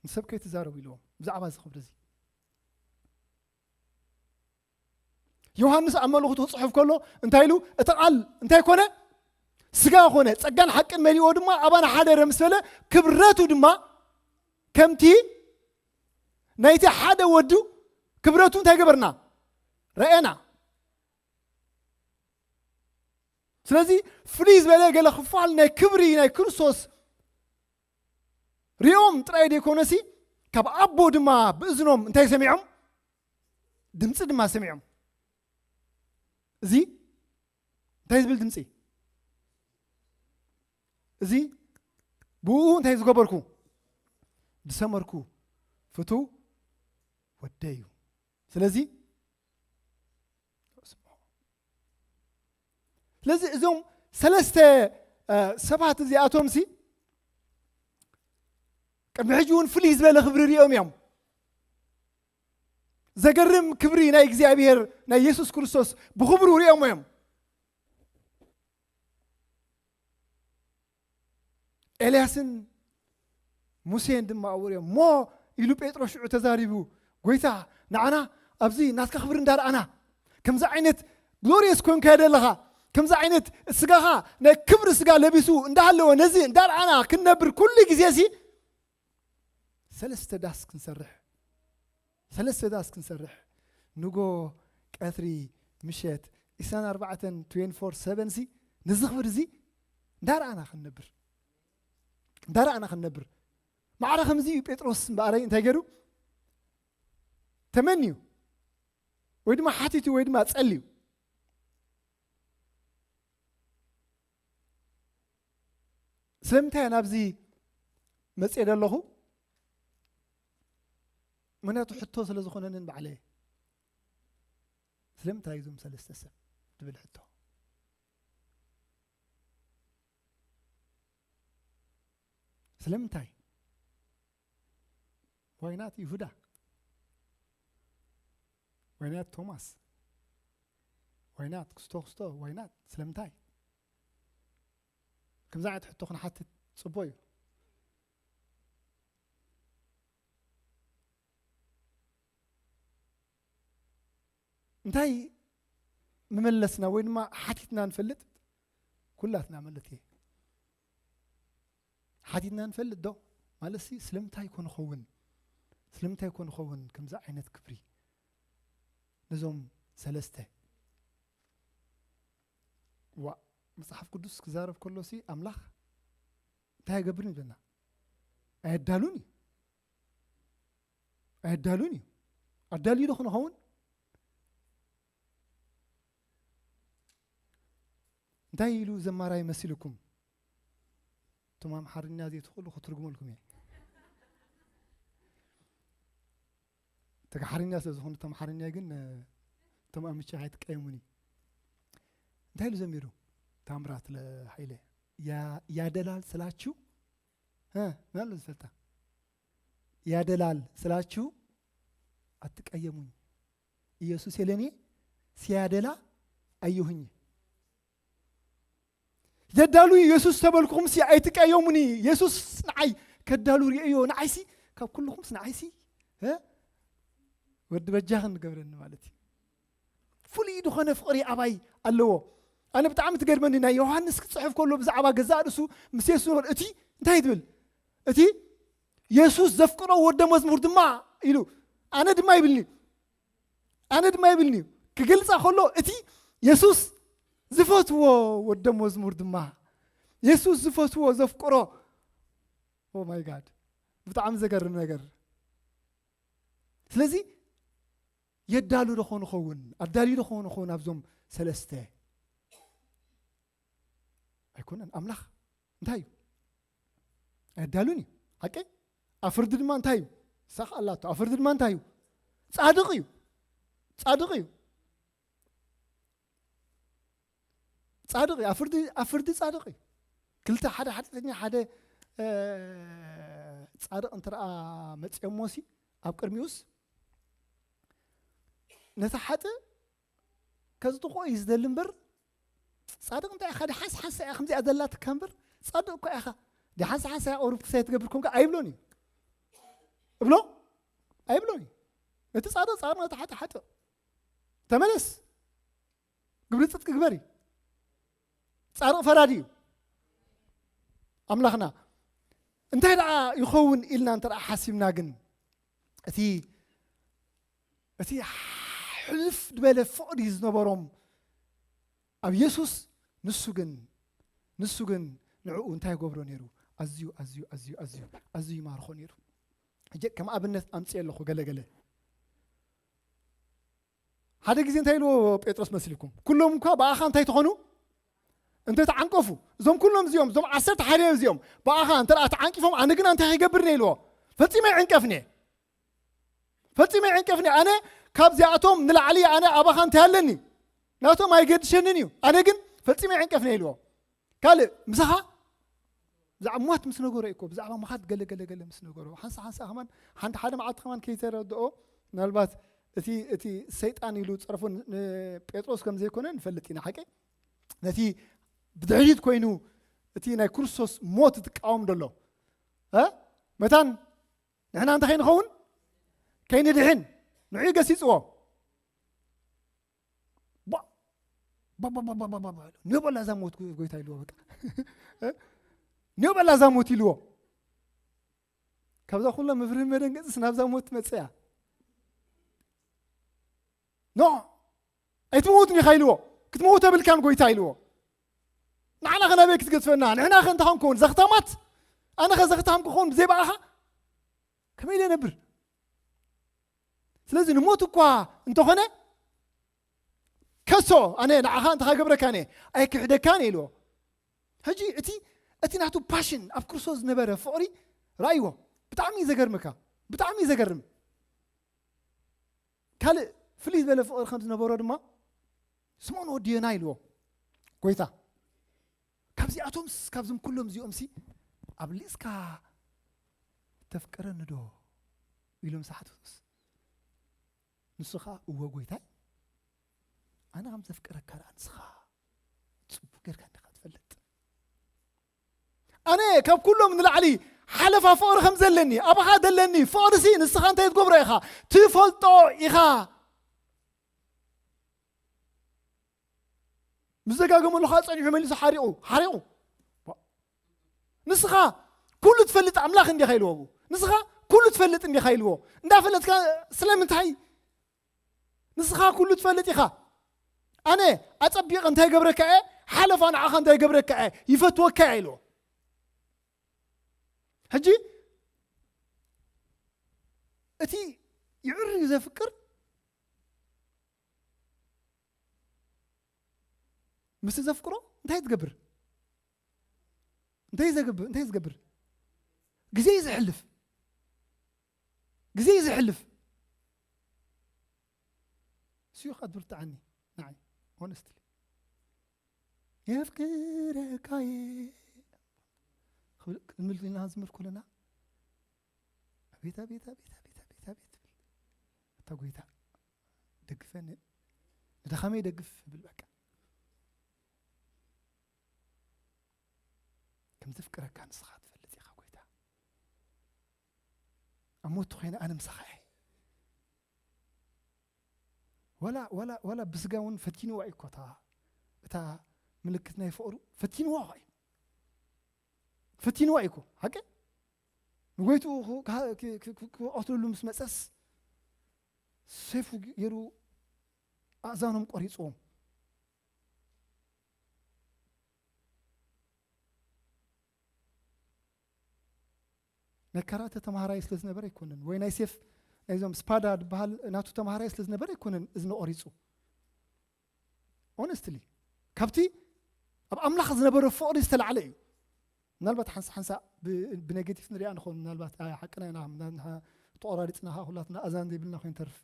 ንሰብ ከይትዛረቡ ኢልዎም ብዛዕባ እዚ ክብሪ እዚ። ዮሃንስ ኣብ መልእኽቱ ክጽሕፍ ከሎ እንታይ ኢሉ? እቲ ቃል እንታይ ኮነ? ስጋ ኮነ፣ ጸጋን ሓቅን መሊእዎ ድማ ኣባና ሓደረ ምስ በለ፣ ክብረቱ ድማ ከምቲ ናይቲ ሓደ ወዱ ክብረቱ እንታይ ገበርና? ረኤና። ስለዚ ፍልይ ዝበለ ገለ ክፋል ናይ ክብሪ ናይ ክርስቶስ ሪኦም ጥራይ ዘይኮነሲ፣ ካብ ኣቦ ድማ ብእዝኖም እንታይ ሰሚዖም? ድምፂ ድማ ሰሚዖም። እዚ እንታይ ዝብል ድምፂ? እዚ ብኡ እንታይ ዝገበርኩ? ዝሰመርኩ ፍቱው ወደይ እዩ። ስለዚ ስለዚ እዞም ሰለስተ ሰባት እዚኣቶም ሲ ቅድሚ ሕጂ እውን ፍልይ ዝበለ ክብሪ ሪኦም እዮም። ዘገርም ክብሪ ናይ እግዚኣብሔር ናይ የሱስ ክርስቶስ ብኽብሩ ሪኦም እዮም። ኤልያስን ሙሴን ድማ ኣብኡ እዮም። እሞ ኢሉ ጴጥሮስ ሽዑ ተዛሪቡ፣ ጎይታ፣ ንዓና ኣብዚ ናትካ ክብሪ እንዳረኣና፣ ከምዚ ዓይነት ግሎሪየስ ኮንካ ደለኻ፣ ከምዚ ዓይነት ስጋኻ ናይ ክብሪ ስጋ ለቢሱ እንዳሃለወ ነዚ እንዳረኣና ክንነብር ኩሉ ግዜ ሲ ሰለስተ ዳስ ክንሰርሕ፣ ሰለስተ ዳስ ክንሰርሕ፣ ንጎ፣ ቀትሪ፣ ምሸት፣ ዒስራን ኣርባዕተን፣ ትዌንቲ ፎር ሰቨን ሲ ነዚ ክብሪ እዚ እንዳረኣና ክንነብር፣ እንዳረኣና ክንነብር። ማዕረ ከምዚ እዩ ጴጥሮስ እምበኣረይ እንታይ ገይሩ? ተመንዩ ወይ ድማ ሓቲቱ ወይ ድማ ጸልዩ። ስለምንታይ እየ ናብዚ መፅየ ዘለኹ? ምክንያቱ ሕቶ ስለ ዝኾነንን ባዕለየ። ስለምንታይ እዞም ሰለስተ ሰብ ትብል ሕቶ? ስለምንታይ? ዋይናት ይሁዳ? ዋይናት ቶማስ? ዋይናት ክስቶ ክስቶ? ዋይናት ስለምንታይ? ከምዚ ዓይነት ሕቶ ክንሓትት ጽቡቕ እዩ። እንታይ ምመለስና ወይ ድማ ሓቲትና ንፈልጥ? ኩላትና ማለት እየ። ሓቲትና ንፈልጥ ዶ? ማለት ሲ ስለምንታይ ኮን ኸውን? ስለምንታይ ኮን ኸውን ከምዚ ዓይነት ክብሪ ነዞም ሰለስተ? ዋ፣ መጽሓፍ ቅዱስ ክዛረብ ከሎ ሲ ኣምላኽ እንታይ ኣይገብርን ይብለና? ኣየዳሉን እዩ። ኣየዳሉን እዩ። ኣዳልዩ ዶ ክንኸውን? እንታይ ኢሉ ዘማራይ መሲልኩም? እቶም ኣምሓርኛ ዘይትኽእሉ ክትርጉመልኩም እየ። ተጋሓርኛ ስለ ዝኾኑ፣ ተምሓርኛ ግን፣ እ፣ እቶም ኣምቻ ኣይትቀየሙኒ። እንታይ ኢሉ ዘሚሩ? ታምራት ለሃይለ። ያ-፣ ያደላል ስላችሁ፣ እ፣ ምን ኣሎ ዝፈልጣ? ያደላል ስላችሁ ኣትቀየሙኝ። ኢየሱስ የለኔ ሲያደላ አየሁኝ። የዳሉ ኢየሱስ ተበልኩኹም ሲ ኣይትቀየሙኒ። ኢየሱስ ንዓይ ከዳሉ ርእዮ። ንዓይሲ ካብ ኩልኹምስ ንዓይሲ፣ እ፣ ወዲ በጃኽን ንገብረኒ ማለት እዩ። ፍሉይ ዝኾነ ፍቕሪ ኣባይ ኣለዎ። ኣነ ብጣዕሚ ትገርመኒ፣ ናይ ዮሃንስ ክጽሕፍ ከሎ ብዛዕባ ገዛእ ርእሱ ምስ የሱስ ዝነበረ፣ እቲ እንታይ ትብል? እቲ የሱስ ዘፍቅሮ ወደ መዝሙር ድማ ኢሉ፣ ኣነ ድማ ይብልኒ ኣነ ድማ ይብልኒ ክገልጻ ከሎ እቲ የሱስ ዝፈትዎ ወደ መዝሙር ድማ የሱስ ዝፈትዎ ዘፍቅሮ ኦ ማይ ጋድ ብጣዕሚ ዘገርም ነገር ስለዚ የዳሉ ዶ ኾን ኸውን ኣዳልዩ ዶ ኾን ኸውን ኣብዞም ሰለስተ ኣይኮነን ኣምላኽ እንታይ እዩ ኣዳሉን እዩ ሓቂ ኣብ ፍርዲ ድማ እንታይ እዩ ሳኽ ኣላቶ ኣብ ፍርዲ ድማ እንታይ እዩ ጻድቕ እዩ ጻድቕ እዩ ጻድቕ እዩ ኣብ ፍርዲ ጻድቕ እዩ ክልተ ሓደ ሓጢኣተኛ ሓደ ጻድቕ እንተ መፅኦሞሲ ኣብ ቅድሚኡስ ነቲ ሓጥእ ከጽድቖ እዩ ዝደሊ እምበር ጻድቕ እንታይ ኢኻ ድሓንስ ሓንሳ እያ ከምዚኣ ዘላትካ እምበር ጻድቕ እኳ ኢኻ ድሓንስ ሓንሳ እያ ቁሩብ ክሳይ ትገብር ኮንካ ኣይብሎን እዩ እብሎ ኣይብሎን እዩ ነቲ ጻድቕ ጻድቕ ነቲ ሓጥእ ሓጥእ ተመለስ ግብሪ ጽድቂ ግበር እዩ ጻድቕ ፈራዲ እዩ ኣምላኽና እንታይ ደኣ ይኸውን ኢልና እንተ ሓሲብና ግን እቲ እቲ ሕልፍ ዝበለ ፍቕሪ ዝነበሮም ኣብ የሱስ ንሱ ግን ንሱ ግን ንዕኡ እንታይ ይገብሮ ነይሩ ኣዝዩ ኣዝዩ ኣዝዩ ኣዝዩ ኣዝዩ ይማርኾ ነይሩ ሕጂ ከም ኣብነት ኣምፅእ ኣለኹ ገለገለ ሓደ ግዜ እንታይ ኢልዎ ጴጥሮስ መሲልኩም ኩሎም እኳ ብኣኻ እንታይ ትኾኑ እንተ ተዓንቀፉ እዞም ኩሎም እዚኦም እዞም ዓሰርተ ሓደ እዚኦም ብኣኻ እንተ ተዓንቂፎም ኣነ ግና እንታይ ከይገብር እየ ኢልዎ ፈጺመ ይዕንቀፍኒ ፈጺመ ይዕንቀፍኒ ኣነ ካብዚኣቶም ንላዕሊ ኣነ ኣባኻ እንታይ ኣለኒ ናቶም ኣይገድሸንን እዩ ኣነ ግን ፈጺመ ይዕንቀፍኒ ኢልዎ ካልእ ምሳኻ ብዛዕባ ሞት ምስ ነገሮ እኮ ብዛዕባ ምኻድ ገለ ገለ ገለ ምስ ነገሮ ሓንሳ ሓንሳ ከማን ሓንቲ ሓደ መዓልቲ ከማን ከይተረድኦ ምናልባት እቲ እቲ ሰይጣን ኢሉ ፀርፎ ንጴጥሮስ ከም ዘይኮነ ንፈልጥ ኢና ሓቂ ነቲ ብድሕሪት ኮይኑ እቲ ናይ ክርስቶስ ሞት ትቃወም ደሎ መታን ንሕና እንታይ ከይንኸውን ከይንድሕን ንዑ ገሲፅዎ ኒዮ በላ እዛ ሞት ጎይታ ኢልዎ በቃ ኒዮ በላ እዛ ሞት ኢልዎ ካብዛ ኩሎ ምፍርህ መደንገፅስ ናብዛ ሞት ትመፅእ እያ ኖ ኣይትመውትን ኢኻ ኢልዎ ክትመውት የብልካን ጎይታ ኢልዎ ንዓና ኸ ናበይ ክትገድፈና ንሕና ኸ እንታይ ክንከውን ዘኽታማት ኣነ ኸ ዘኽታም ክኸውን ብዘይ በኣኻ ከመይ ኢለ ነብር ስለዚ ንሞት እኳ እንተኾነ ከሶ ኣነ ንዓኻ እንተ ገብረካ ነ ኣይክሕደካን ኢልዎ ሕጂ እቲ እቲ ናቱ ፓሽን ኣብ ክርስቶስ ዝነበረ ፍቕሪ ራእይዎ ብጣዕሚ ዘገርምካ ብጣዕሚ ዘገርም ካልእ ፍልይ ዝበለ ፍቕሪ ከም ዝነበሮ ድማ ስምኦን ወዲ ዮና ኢልዎ ጎይታ ካብዚኣቶምስ ካብዞም ኩሎም እዚኦምሲ ኣብሊፅካ ተፍቅረኒ ዶ ኢሎም ዝሓተቱስ ንሱ ኸዓ እወ ጎይታይ ኣነ ከም ዘፍቅረካ ደኣ ንስኻ ፅቡቅ ጌርካ እንዲኻ ትፈልጥ ኣነ ካብ ኩሎም ንላዕሊ ሓለፋ ፍቕሪ ከም ዘለኒ ኣባኻ ዘለኒ ፍቕርሲ ንስኻ እንታይ ትገብሮ ኢኻ ትፈልጦ ኢኻ ምስ ደጋገመሉ ከዓ ፀኒሑ መሊሱ ሓሪቑ ሓሪቑ ንስኻ ኩሉ ትፈልጥ ኣምላኽ እንዲኻ ኢልዎ ንስኻ ኩሉ ትፈልጥ እንዲኻ ኢልዎ እንዳፈለጥካ ስለምንታይ ንስኻ ኩሉ ትፈልጥ ኢኻ ኣነ ኣጸቢቐ እንታይ ገብረካ እየ ሓለፋ ንዓኻ እንታይ ገብረካ እየ ይፈትወካ እየ ኢልዎ ሕጂ እቲ ይዕሪ ዘፍቅር ምስ ዘፍቅሮ እንታይ ትገብር እንታይ ዘግብ እንታይ ዝገብር ግዜ እዩ ዝሕልፍ ግዜ እዩ ዝሕልፍ እሱ እዩ ከኣ ዝብርትዓኒ ንዓይ ሆነስትሊ የፍቅረካየ ክንብል ኢና ዝምር ኩለና ኣቤት ኣቤት ኣቤት ኣቤት ኣቤት ኣቤት ትብል እታ ጎይታ ደግፈኒ ንድኻመይ ደግፍ ብል በቃ ከም ዘፍቅረካ ንስኻ ትፈልጥ ኢኻ ጎይታ ኣብ ሞት ኮይነ ኣነ ምሳኻ እየ ወላ ወላ ወላ ብስጋ እውን ፈቲንዋ እዩ እኮ እታ እታ ምልክት ናይ ፍቕሩ ፈቲንዋ እዩ ፈቲንዋ እዩ እኮ ሓቂ ንጎይትኡ ክቐትልሉ ምስ መፀስ ሰይፉ ገይሩ ኣእዛኖም ቆሪፅዎም። ናይ ካራተ ተምሃራይ ስለ ዝነበረ ኣይኮነን፣ ወይ ናይ ሴፍ ናይዞም ስፓዳ ዝበሃል ናቱ ተምሃራይ ስለ ዝነበረ ኣይኮነን እዝኒ ቆሪፁ። ኦነስትሊ ካብቲ ኣብ ኣምላኽ ዝነበረ ፍቕሪ ዝተላዕለ እዩ። ምናልባት ሓንሳ ሓንሳ ብ- ብኔጌቲቭ ንሪኣ ንኸውን፣ ምናልባት ኣይ ሓቅና ኢና ምና- ንሓ- ተቆራሪፅና ከዓ ኩላትና ኣዛን ዘይብልና ኮይኑ ተርፍ።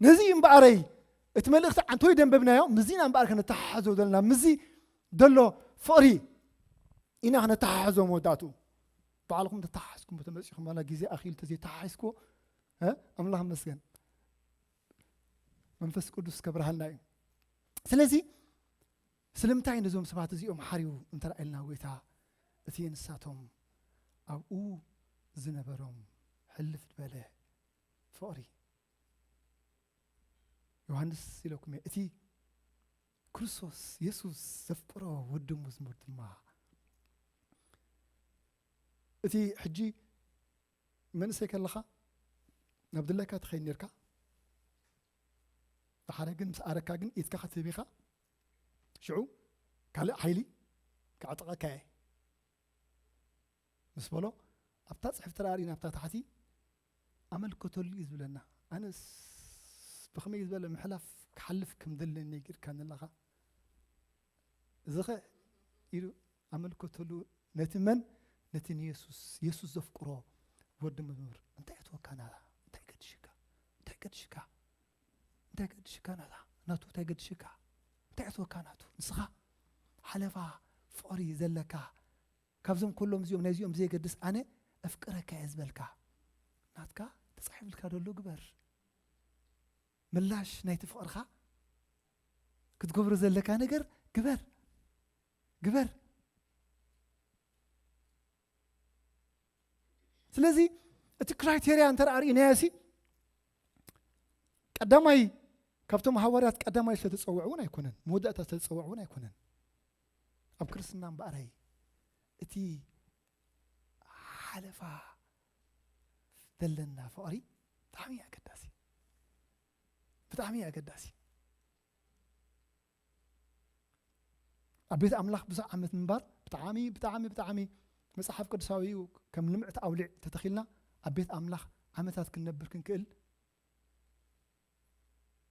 ነዚ እምበኣረይ እቲ መልእኽቲ ዓንተወይ ደንበብናዮ፣ ምስዚና እምበኣር ከነተሓሓዞ ዘለና ምስዚ ዘሎ ፍቕሪ ኢና ከነተሓሓዞ። መወዳእትኡ ባዕልኹም ተተሓሓዝኩም ተመፂኹም፣ ዋላ ግዜ ኣኺሉ ተዘይተሓሒዝኩዎ፣ እ? ኣምላኽ መስገን። መንፈስ ቅዱስ ከብርሃልና እዩ። ስለዚ ስለምንታይ ነዞም ሰባት እዚኦም ሓርዩ እንተ ኢልና፣ ጎይታ፣ እቲ ንሳቶም ኣብኡ ዝነበሮም ሕልፍ ዝበለ ፍቕሪ። ዮሃንስ ኢለኩም እየ፣ እቲ ክርስቶስ የሱስ ዘፍቅሮ ወዲ መዝሙር ድማ፣ እቲ ሕጂ መንእሰይ ከለኻ ናብ ድለካ ትኸይድ ኔርካ፣ ድሓረ ግን ምስ ኣረካ ግን ኢድካ ክትህብ ኢኻ። ሽዑ ካልእ ሓይሊ ከዕጥቐካ እየ ምስ በሎ፣ ኣብታ ጽሕፍቲ ርኣሪ ናብታ ታሕቲ ኣመልከተሉ እዩ ዝብለና። ኣነስ ብኸመይ ዝበለ ምሕላፍ ክሓልፍ ከም ዘለኒ ነጊርካኒ ኣለኻ። እዚ ኸ ኢሉ ኣመልከተሉ፣ ነቲ መን? ነቲ ንየሱስ፣ የሱስ ዘፍቅሮ ወዲ መዝሙር። እንታይ እትወካ ናታ? እንታይ ገድሽካ? እንታይ ገድሽካ? እንታይ ገድሽካ ናታ? ናቱ እንታይ ገድሽካ? እንታይ እትወካ ናቱ? ንስኻ ሓለፋ ፍቕሪ ዘለካ፣ ካብዞም ኩሎም እዚኦም ናይዚኦም ብዘየገድስ ኣነ ኣፍቅረካ እየ ዝበልካ፣ ናትካ ተጻሒፍልካ ደሎ ግበር። ምላሽ ናይቲ ፍቕርኻ ክትገብሮ ዘለካ ነገር ግበር፣ ግበር። ስለዚ እቲ ክራይቴርያ እንተ ርኢናዮ ሲ፣ ቀዳማይ ካብቶም ሃዋርያት ቀዳማይ ስለተጸውዑ እውን ኣይኮነን፣ መወዳእታ ስለተጸውዑ እውን ኣይኮነን። ኣብ ክርስትና እምበኣረይ እቲ ሓለፋ ዘለና ፍቕሪ ብጣዕሚ እዩ ኣገዳሲ፣ ብጣዕሚ እዩ ኣገዳሲ። ኣብ ቤት ኣምላኽ ብዙሕ ዓመት ምንባር ብጣዕሚ፣ ብጣዕሚ፣ ብጣዕሚ መጽሓፍ ቅዱሳዊ እዩ። ከም ልምዕቲ ኣውሊዕ ተተኺልና ኣብ ቤት ኣምላኽ ዓመታት ክንነብር ክንክእል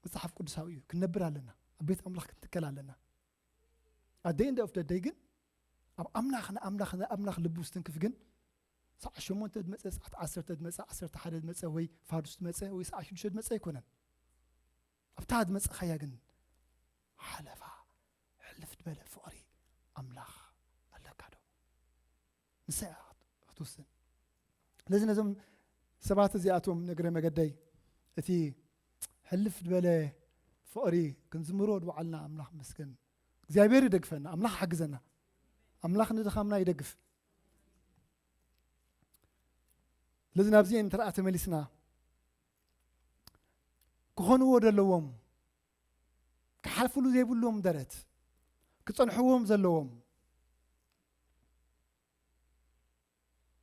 መጽሓፍ ቅዱሳዊ እዩ። ክንነብር ኣለና። ኣብ ቤት ኣምላኽ ክንትከል ኣለና። At the end of the day ግን ኣብ ኣምላኽ፣ ንኣምላኽ፣ ንኣምላኽ ልቡ ዝትንክፍ ግን ሰዓት ሸሞንተ ዝመጸ፣ ሰዓት ዓሰርተ ዝመጸ፣ ዓሰርተ ሓደ ዝመጸ ወይ ፋዱስ ዝመጸ ወይ ሰዓት ሽዱሽተ ዝመጸ ኣይኮነን። ኣብታ ዝመጸኻያ ግን ሓለፋ ሕልፍ ዝበለ ፍቕሪ ኣምላኽ ኣለካ ዶ? ንሳ እያ ክትውስን። ስለዚ ነዞም ሰባት እዚኣቶም ንእግረ መገደይ እቲ ሕልፍ ዝበለ ፍቕሪ ክንዝምሮ ድውዓልና ኣምላኽ መስገን። እግዚኣብሔር ይደግፈና፣ ኣምላኽ ሓግዘና፣ ኣምላኽ ንድኻምና ይደግፍ። ስለዚ ናብዚኤን እንተ ደኣ ተመሊስና፣ ክኾንዎ ዘለዎም፣ ክሓልፍሉ ዘይብሎም ደረት፣ ክጸንሕዎም ዘለዎም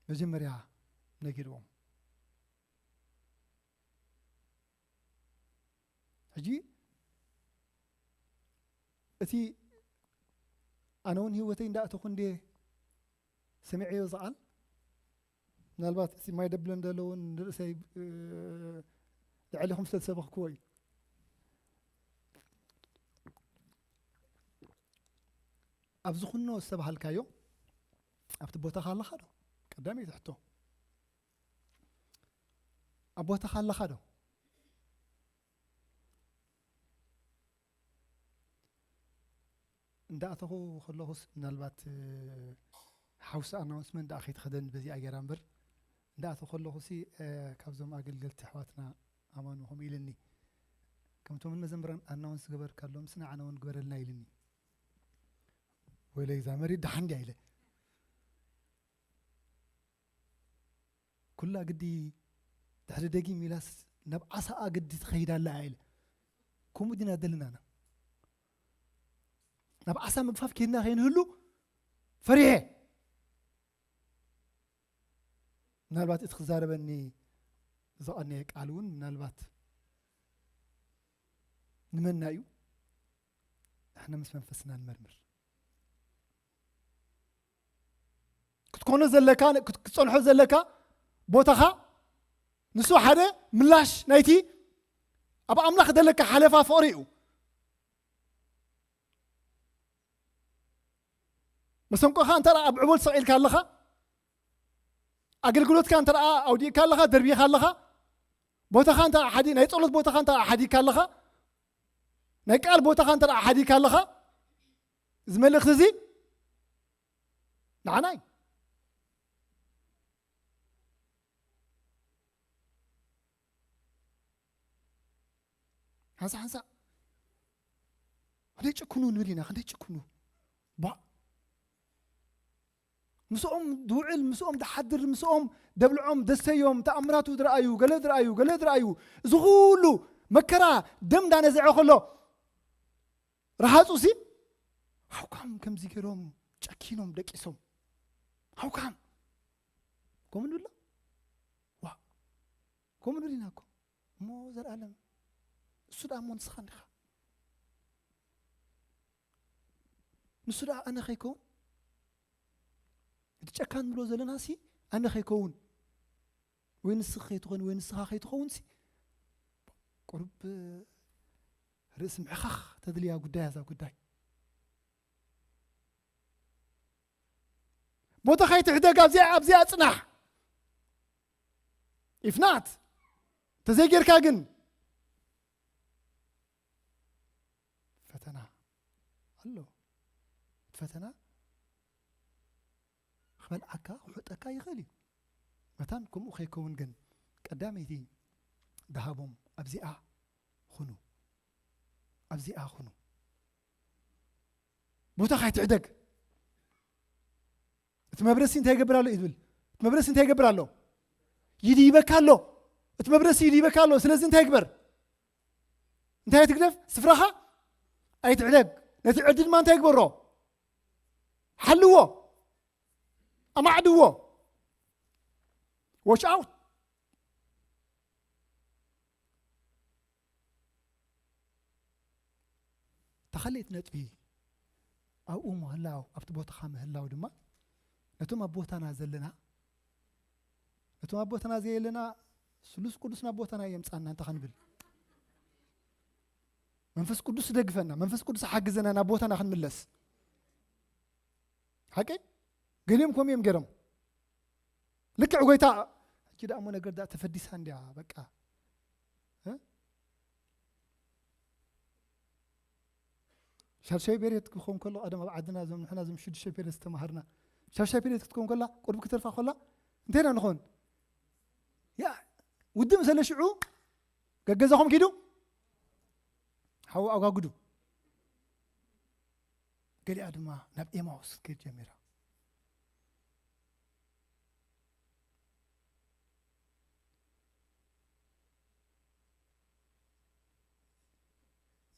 መጀመርያ ነጊርዎም። ሕጂ እቲ ኣነ እውን ህይወተይ እንዳእተኹ እንዴ ሰሚዐዮ ዝቓል፣ ምናልባት እቲ ማይ ደብለ እንደለውን ንርእሰይ፣ እ፣ ልዕሊኹም ስለ ዝሰበኽክዎ እዩ። ኣብዚ ኩኖ ዝተባሃልካዮ ኣብቲ ቦታኻ ኣለኻ ዶ? ቀዳመይቲ ሕቶ። ኣብ ቦታኻ ኣለኻ ዶ? እንዳእተኹ ከለኹስ ምናልባት፣ እ፣ ሓውሲ ኣናውንስመንት ደኣ ከይትኸደኒ በዚኣ ገይራ እምበር፣ እንዳእተኹ ከለኹሲ፣ እ፣ ካብዞም ኣገልገልቲ ኣሕዋትና ኣማኑ ከምኡ ኢልኒ። ከምቶም መዘምራን ኣናውንስ ገበርካሎም፣ ንዓና እውን ግበረልና ኢልኒ። ወይለይ እዛ መሬት ደሓን ድያ ኢለ። ኩላ ግዲ ድሕሪ ደጊም ኢላስ ናብ ዓሳኣ ግዲ ትኸይድ ኣላ ኢለ። ከምኡ ዲና ደለናና? ናብ ዓሳ ምግፋፍ ኬድና ከይንህሉ ፈሪሐ። ምናልባት እቲ ክዛረበኒ ዝቐነየ ቃል እውን ምናልባት ንመና እዩ። ንሕና ምስ መንፈስና ንመርምር። ክትኮኖ ዘለካ፣ ክት-፣ ክትጸንሖ ዘለካ ቦታኻ ንሱ ሓደ ምላሽ ናይቲ ኣብ ኣምላኽ ዘለካ ሓለፋ ፍቕሪ እዩ። መሰንቆኻ እንተ ደኣ ኣብ ዕቦል ሰቒልካ ኣለኻ፣ ኣገልግሎትካ እንተ ደኣ ኣውዲእካ ኣለኻ፣ ደርቢኻ ኣለኻ፣ ቦታኻ እንተ ደኣ ሓዲ-፣ ናይ ጸሎት ቦታኻ እንተ ደኣ ሓዲግካ ኣለኻ፣ ናይ ቃል ቦታኻ እንተ ደኣ ሓዲግካ ኣለኻ፣ እዚ መልእኽቲ እዚ ንዓና እዩ። ሓንሳ ሓንሳ ክንደይ ጭክኑ ንብል ኢና፣ ክንደይ ጭክኑ። ባ-፣ ምስኦም ዝውዕል፣ ምስኦም ዝሓድር፣ ምስኦም ደብልዖም፣ ደሰዮም፣ ተኣምራቱ ዝረኣዩ፣ ገለ ዝረኣዩ፣ ገለ ዝረኣዩ፣ እዚ ኩሉ መከራ ደም እንዳነዝዐ ከሎ፣ ረሃጹ ሲ፣ how come ከምዚ ገይሮም ጨኪኖም ደቂሶም? How come? ከምኡ ንብሎ? ዋ፣ ከምኡ ንብል ኢና እኮ። እሞ ዘልኣለም፣ እሱ ደኣ እሞ ንስኻ እንዲኻ። ንሱ ደኣ ኣነ ከይከውን? እቲ ጨካን ንብሎ ዘለና ሲ ኣነ ከይከውን? ወይ ንስኺ ከይትኾኒ ወይ ንስኻ ከይትኸውን ሲ ቁሩብ ርእሲ ምሕኻኽ ተድልያ ጉዳይ እያ እዛ ጉዳይ። ቦታ ከይትሕደግ ኣብዚኣ፣ ኣብዚኣ ጽናሕ። If not፣ እንተዘይጌርካ ግን ፈተና ኣሎ። እቲ ፈተና ክበልዓካ፣ ክውሕጠካ ይኽእል እዩ። መታን ከምኡ ከይከውን ግን ቀዳመይቲ ደሃቦም ኣብዚኣ ኹኑ። ኣብዚኣ ኹኑ። ቦታ ካይትሕደግ። እቲ መብረሲ እንታይ ይገብር ኣሎ እዩ ዝብል። እቲ መብረሲ እንታይ ይገብር ኣሎ? ይድይበካ ኣሎ። እቲ መብረሲ ይድይበካ ኣሎ። ስለዚ እንታይ ይግበር? እንታይ ትግደፍ? ስፍራኻ ኣይትሕደግ። ነቲ ዕድል ድማ እንታይ ይግበሮ? ሓልዎ። ኣማዕድዎ። Watch out። እታ ካልኣይቲ ነጥቢ ኣብኡ ምህላው፣ ኣብቲ ቦታኻ ምህላው ድማ ነቶም ኣብ ቦታና ዘለና፣ ነቶም ኣብ ቦታና ዘየለና ስሉስ ቅዱስ ናብ ቦታና የምጻና እንተ ኸንብል፣ መንፈስ ቅዱስ ይደግፈና፣ መንፈስ ቅዱስ ሓግዘና ናብ ቦታና ክንምለስ። ሓቂ? ገሊኦም ከምኡ እዮም ገይሮም። ልክዕ ጎይታ፣ ሕጂ ደኣ እሞ ነገር ደኣ ተፈዲሳ እንድያ፣ በቃ። እ? ሻድሻይ ቤሬት ክኸውን ከሎ፣ ቀደም ኣብ ዓድና እዞም ንሕና እዞም ሽዱሽተ ቤሬት ዝተማሃርና፣ ሻድሻይ ቤሬት ክትከውን ከላ፣ ቁሩብ ክተርፋ ከላ፣ እንታይ ኢና ንኾን? ያ፣ ውድእ ምስ በለ ሽዑ ገገዛኹም ኪዱ፣ ሓው ኣጓጉዱ። ገሊኣ ድማ ናብ ኤማውስ ክትከይድ ጀሚራ።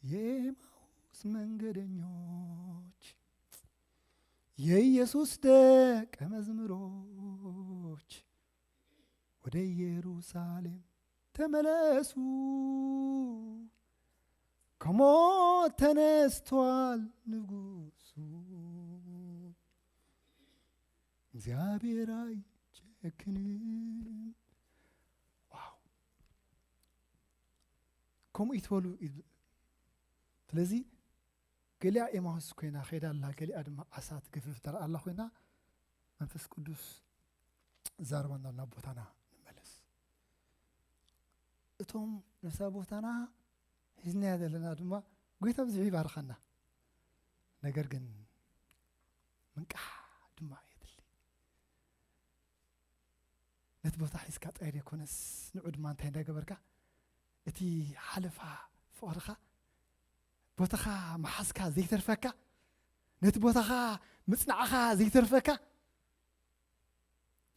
የኤማውስ መንገደኞች፣ የኢየሱስ ደቀ መዝሙሮች፣ ወደ ኢየሩሳሌም ተመለሱ፣ ከሞት ተነስቷል ንጉሱ፣ እግዚአብሔር አይጨክንም። ዋው! ከምኡ ይትበሉ። ስለዚ ገሊኣ ኤማሁስ ኮይና ከይዳ ኣላ፣ ገሊኣ ድማ ዓሳ ትገፍፍ ተራ ኣላ ኮይና፣ መንፈስ ቅዱስ ዛርባና ናብ ቦታና ንመለስ። እቶም ነሳ ቦታና ሒዝናያ ዘለና ድማ ጎይታ ብዙሕ ይባርኸና። ነገር ግን ምንቃሕ ድማ የድሊ። ነቲ ቦታ ሒዝካ ጥራይ ዘይኮነስ፣ ንዑ ድማ እንታይ እንዳገበርካ፣ እቲ ሓለፋ ፍቕርኻ፣ ቦታኻ መሓዝካ ዘይተርፈካ፣ ነቲ ቦታኻ ምጽናዕኻ ዘይተርፈካ፣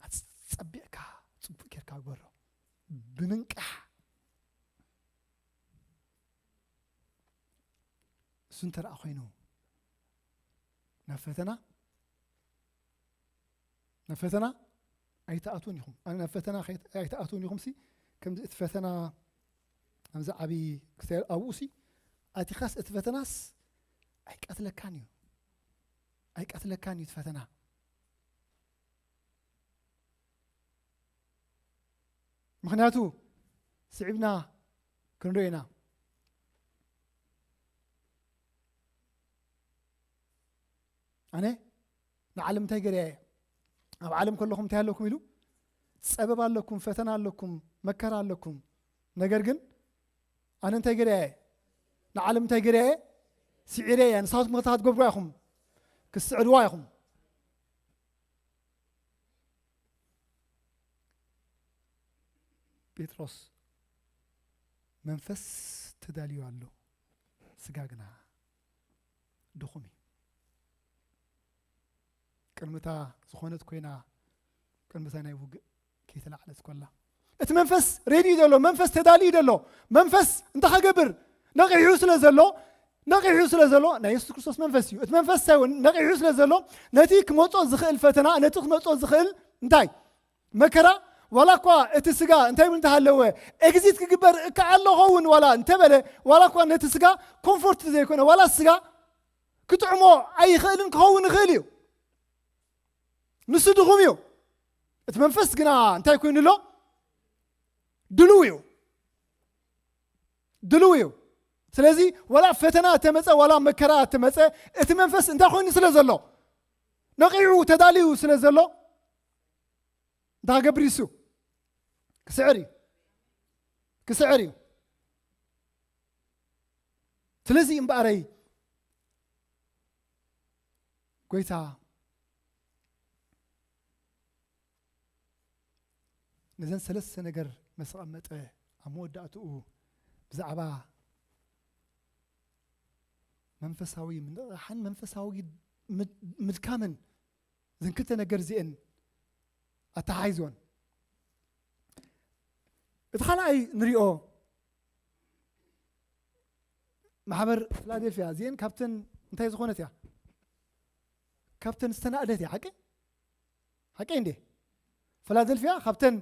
ኣጸቢቕካ ጽቡቕ ጌርካ ግበሮ። ብምንቃሕ። እሱ እንተ ደኣ ኮይኑ፣ ናብ ፈተና፣ ናብ ፈተና ኣይትኣትውን ኢኹም። ኣነ ናብ ፈተና ከይት-፣ ኣይትኣትውን ኢኹም ሲ፣ ከምዚ እቲ ፈተና ኣብዚ ዓቢ ክስታይ ኣብኡ ሲ፣ ኣቲኻስ እቲ ፈተናስ ኣይቀትለካን እዩ። ኣይቀትለካን እዩ እቲ ፈተና። ምኽንያቱ ስዒብና ክንሪኦ ኢና። ኣነ ንዓለም እንታይ ገርያ እየ? ኣብ ዓለም ከለኹም እንታይ ኣለኩም ኢሉ? ጸበባ ኣለኩም፣ ፈተና ኣለኩም፣ መከራ ኣለኩም። ነገር ግን ኣነ እንታይ ገርያ እየ? ንዓለም እንታይ ገርያ እየ? ስዒረ እየ። ንስኻትኩም ከታ ክትገብሩዋ ኢኹም። ክትስዕርዋ ኢኹም። ጴጥሮስ፣ መንፈስ ተዳልዩ ኣሎ፣ ስጋ ግና ድኹም እዩ። ቅድምታ ዝኾነት ኮይና፣ ቅድምታ ናይ ውግእ ከይተላዕለት ኮላ። እቲ መንፈስ ሬዲ እዩ ዘሎ፣ መንፈስ ተዳልዩ እዩ ዘሎ። መንፈስ እንታይ ከገብር? ነቒሑ ስለ ዘሎ፣ ነቒሑ ስለ ዘሎ፣ ናይ የሱስ ክርስቶስ መንፈስ እዩ። እቲ መንፈስ እንታይ እውን ነቒሑ ስለ ዘሎ፣ ነቲ ክመጾ ዝኽእል ፈተና፣ ነቲ ክመጾ ዝኽእል እንታይ? መከራ፣ ዋላ እኳ እቲ ስጋ እንታይ እውን እንተሃለወ፣ ኤግዚት ክግበር እካ ኣሎ ኸውን ዋላ እንተበለ፣ ዋላ እኳ ነቲ ስጋ ኮምፎርት ዘይኮነ፣ ዋላ ስጋ ክጥዕሞ ኣይኽእልን ክኸውን ይኽእል እዩ። ንሱ ድኹም እዩ። እቲ መንፈስ ግና እንታይ ኮይኑ ኣሎ? ድሉው እዩ። ድሉው እዩ። ስለዚ ዋላ ፈተና እተመጸ፣ ዋላ መከራ እተመጸ፣ እቲ መንፈስ እንታይ ኮይኑ ስለ ዘሎ? ነቒዑ ተዳልዩ ስለ ዘሎ፣ እንታይ ክገብር እዩ እሱ? ክስዕር እዩ። ክስዕር እዩ። ስለዚ እምበኣረይ፣ ጎይታ ነዘን ሰለስተ ነገር ምስ ኣቐመጠ፣ ኣብ መወዳእትኡ ብዛዕባ መንፈሳዊ ምንቕቓሕን መንፈሳዊ ምድ-፣ ምድካምን፣ እዘን ክልተ ነገር እዚአን ኣተሓሒዝወን። እቲ ካልኣይ ንሪኦ፣ ማሕበር ፊላደልፊያ እዚአን ካብተን እንታይ ዝኾነት እያ? ካብተን ዝተናእደት እያ። ሓቂ? ሓቂ እንዴ? ፊላደልፊያ ካብተን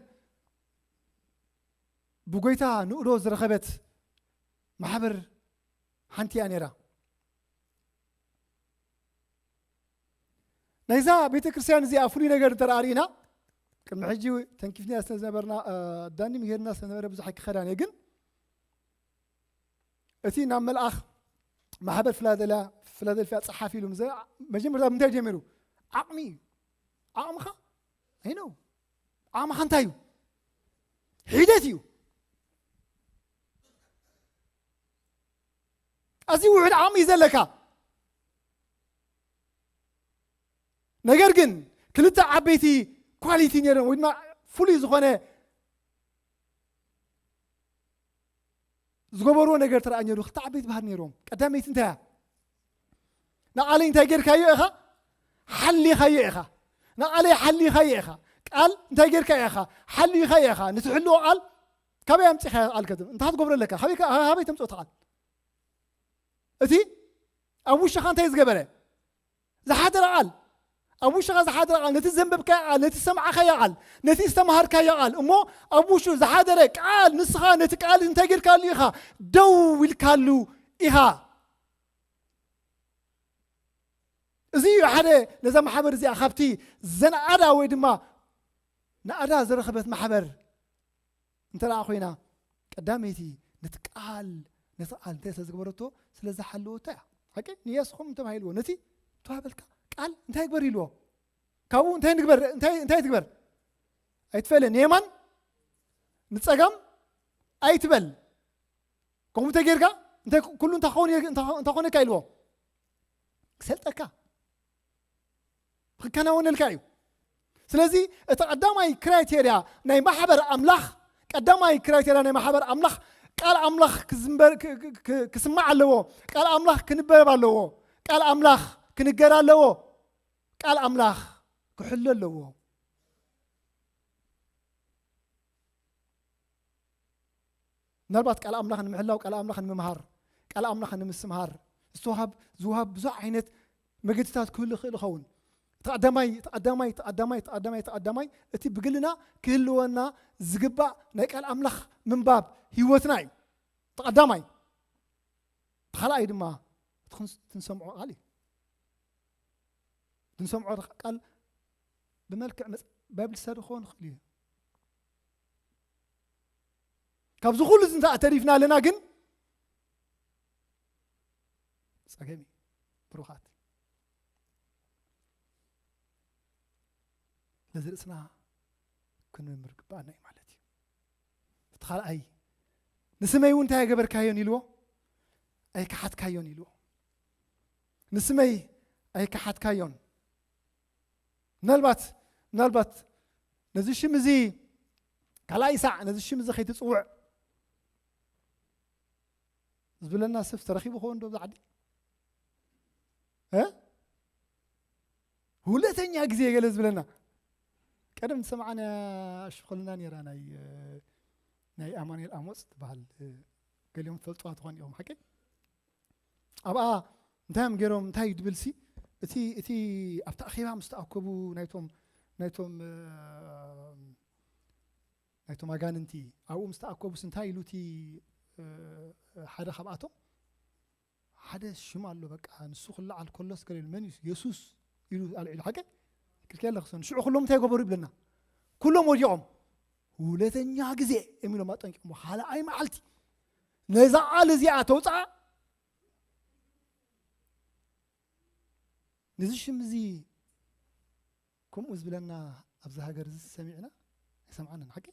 ብጎይታ ንእዶ ዝረኸበት ማሕበር ሓንቲ እያ ነይራ። ናይዛ ቤተ ክርስቲያን እዚኣ ፍሉይ ነገር እንተ ርኢና፣ ቅድሚ ሕጂ ተንኪፍና ስለ ዝነበርና፣ እ፣ ዳኒ ምሄርና ስለ ነበረ ብዙሕ ኣይክኸዳን እየ፣ ግን እቲ ናብ መልኣኽ ማሕበር ፊላደልያ-፣ ፊላደልፊያ ጸሓፊ ኢሉ ምስ-፣ መጀመርታ ምንታይ ጀሚሩ? ዓቕሚ እዩ። ዓቕምኻ? ኣይ ነው። ዓቕምኻ እንታይ እዩ? ሒደት እዩ። ኣዝዩ ውሑድ ዓቕሚ እዩ ዘለካ። ነገር ግን ክልተ ዓበይቲ ኳሊቲ ነይሮም፣ ወይ ድማ ፍሉይ ዝኾነ ዝገበርዎ ነገር ተረኣ ነይሩ። ክልተ ዓበይቲ ባህሪ ነይሮም። ቀዳመይቲ እንታይ እያ? ንቓለይ እንታይ ጌርካዮ ኢኻ? ሓሊኻዮ ኢኻ። ንቓለይ ሓሊኻዮ ኢኻ። ቃል እንታይ ጌርካዮ ኢኻ? ሓሊኻዮ ኢኻ። ንትሕልዎ ቃል ካበይ ኣምጺኻዮ ቃል ከ? እንታይ ትገብሮ ኣለካ? ካበይ ከ-፣ ካበይ ተምጽኦ እቲ ቃል? እቲ ኣብ ውሽኻ እንታይ ዝገበረ? ዝሓደረ ቃል። ኣብ ውሽኻ ዝሓደረ ቃል፣ ነቲ ዘንበብካዮ ቃል፣ ነቲ ዝሰማዕካዮ ቃል፣ ነቲ ዝተማሃርካዮ ቃል፣ እሞ ኣብ ውሽጡ ዝሓደረ ቃል፣ ንስኻ ነቲ ቃል እንታይ ጌርካሉ ኢኻ? ደው ኢልካሉ ኢኻ። እዚ እዩ ሓደ ነዛ ማሕበር እዚኣ ካብቲ ዘንኣዳ ወይ ድማ ናእዳ ዝረኸበት ማሕበር እንተ ደኣ ኮይና፣ ቀዳመይቲ ነቲ ቃል፣ ነቲ ቃል እንታይ ስለ ዝገበረቶ? ስለ ዝሓለወቶ እያ። ሓቂ? ንየስኹም ተባሂልዎ። ነቲ ተባበልካ ቃል እንታይ ግበር ኢልዎ? ካብኡ እንታይ ንግበር? እንታይ፣ እንታይ ትግበር? ኣይትፈለ። ንየማን ንጸጋም ኣይትበል። ከምኡ እንተ ጌርካ፣ እንታይ ኩ-፣ ኩሉ እንታይ ክኸውን፣ እንታይ ክኾነካ ኢልዎ? ክሰልጠካ። ክከናወነልካ እዩ። ስለዚ እቲ ቀዳማይ ክራይቴርያ ናይ ማሕበር ኣምላኽ፣ ቀዳማይ ክራይቴርያ ናይ ማሕበር ኣምላኽ፣ ቃል ኣምላኽ ክዝንበር-፣ ክ-፣ ክ-፣ ክ-፣ ክስማዕ ኣለዎ። ቃል ኣምላኽ ክንበብ ኣለዎ። ቃል ኣምላኽ ክንገር ኣለዎ። ቃል ኣምላኽ ክሕሎ ኣለዎ። ምናልባት ቃል ኣምላኽ ንምሕላው፣ ቃል ኣምላኽ ንምምሃር፣ ቃል ኣምላኽ ንምስትምሃር ዝተዋሃብ፣ ዝወሃብ ብዙሕ ዓይነት መገድታት ክህሉ ይኽእል ይኸውን። እቲ ቀዳማይ እቲ ቀዳማይ እቲ ቀዳማይ እቲ ቀዳማይ እቲ ቀዳማይ እቲ ብግልና ክህልወና ዝግባእ ናይ ቃል ኣምላኽ ምንባብ ህይወትና እዩ። እቲ ቀዳማይ። እቲ ካልኣይ ድማ እቲ ክንስ- እቲ ንሰምዖ ቃል እዩ። እቲ ንሰምዖ ቃል ብመልክዕ መጽ- ባይብል ስተዲ ክኸውን ይኽእል እዩ። ካብዚ ኩሉ እዚ እንተ ተሪፍና ኣለና ግን ጸገም እዩ። ብሩኻት፣ ነዚ ርእስና ክንምርምር ግባኣና እዩ ማለት እዩ። እቲ ካልኣይ፣ ንስመይ እውን እንታይ ኣይገበርካዮን ኢልዎ፣ ኣይከሓትካዮን ኢልዎ። ንስመይ ኣይከሓትካዮን። ምናልባት ምናልባት ነዚ ሽም እዚ ካልኣይ ሳዕ ነዚ ሽም እዚ ከይትጽውዕ ዝብለና ሰብ ተረኺቡ ኸውን ዶ ኣብዚ ዓዲ? እ? ሁለተኛ ግዜ ገለ ዝብለና። ቀደም ዝሰማዕና ሽኾልና ነይራ ናይ፣ ናይ ኣማኑኤል ኣሞጽ ትበሃል። ገሊኦም ትፈልጥዋ ትኾን ኢኹም ሓቂ? ኣብኣ እንታይ እዮም ገይሮም? እንታይ እዩ ድብል ሲ? እቲ፣ እቲ ኣብቲ ኣኼባ ምስ ተኣከቡ ናይቶም፣ ናይቶም፣ እ፣ ናይቶም ኣጋንንቲ ኣብኡ ምስ ተኣከቡስ እንታይ ኢሉ እቲ፣ እ፣ ሓደ ካብኣቶም? ሓደ ሽም ኣሎ በቃ፣ ንሱ ክለዓል ከሎስ ገለ ኢሉ፣ መን እዩ? የሱስ ኢሉ ኣልዒሉ፣ ሓቂ? ክልክል ኣለኽሰን። ሽዑ ኩሎም እንታይ ገበሩ ይብለና? ኩሎም ወዲቖም። ሁለተኛ ግዜ እዮም ኢሎም ኣጠንቂቖም። ካልኣይ መዓልቲ ነዛ ቃል እዚኣ ተውፅኣ። ነዚ ሽም እዚ ከምኡ ዝብለና ኣብዚ ሃገር እዚ ሰሚዕና ኣይሰማዕናን፣ ሓቂ?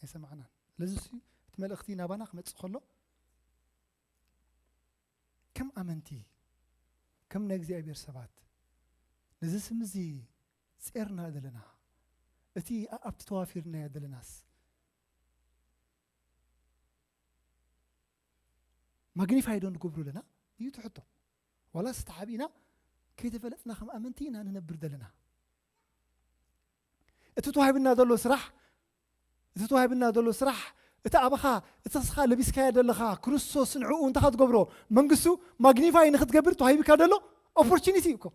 ኣይሰማዕናን። ስለዚ እሱ እቲ መልእኽቲ ናባና ክመጽእ ከሎ ከም ኣመንቲ፣ ከም ናይ እግዚኣብሔር ሰባት ነዚ ስም እዚ ጼርና ዘለና፣ እቲ ኣብቲ ተዋፊርናዮ ዘለናስ ማግኒፋይ ዶ ንገብሮ ኣለና እዩ እቲ ሕቶ። ዋላስ ተሓቢእና ከይተፈለጥና ከም ኣመንቲ ኢና ንነብር ዘለና። እቲ ተዋሂብና ዘሎ ስራሕ፣ እቲ ተዋሂብና ዘሎ ስራሕ፣ እቲ ኣባኻ፣ እቲ ስኻ ለቢስካዮ ዘለኻ ክርስቶስ ንዕኡ እንታይ ትገብሮ? መንግስቱ ማግኒፋይ ንኽትገብር ተዋሂብካ ዘሎ ኦፖርቹኒቲ እዩ እኮ።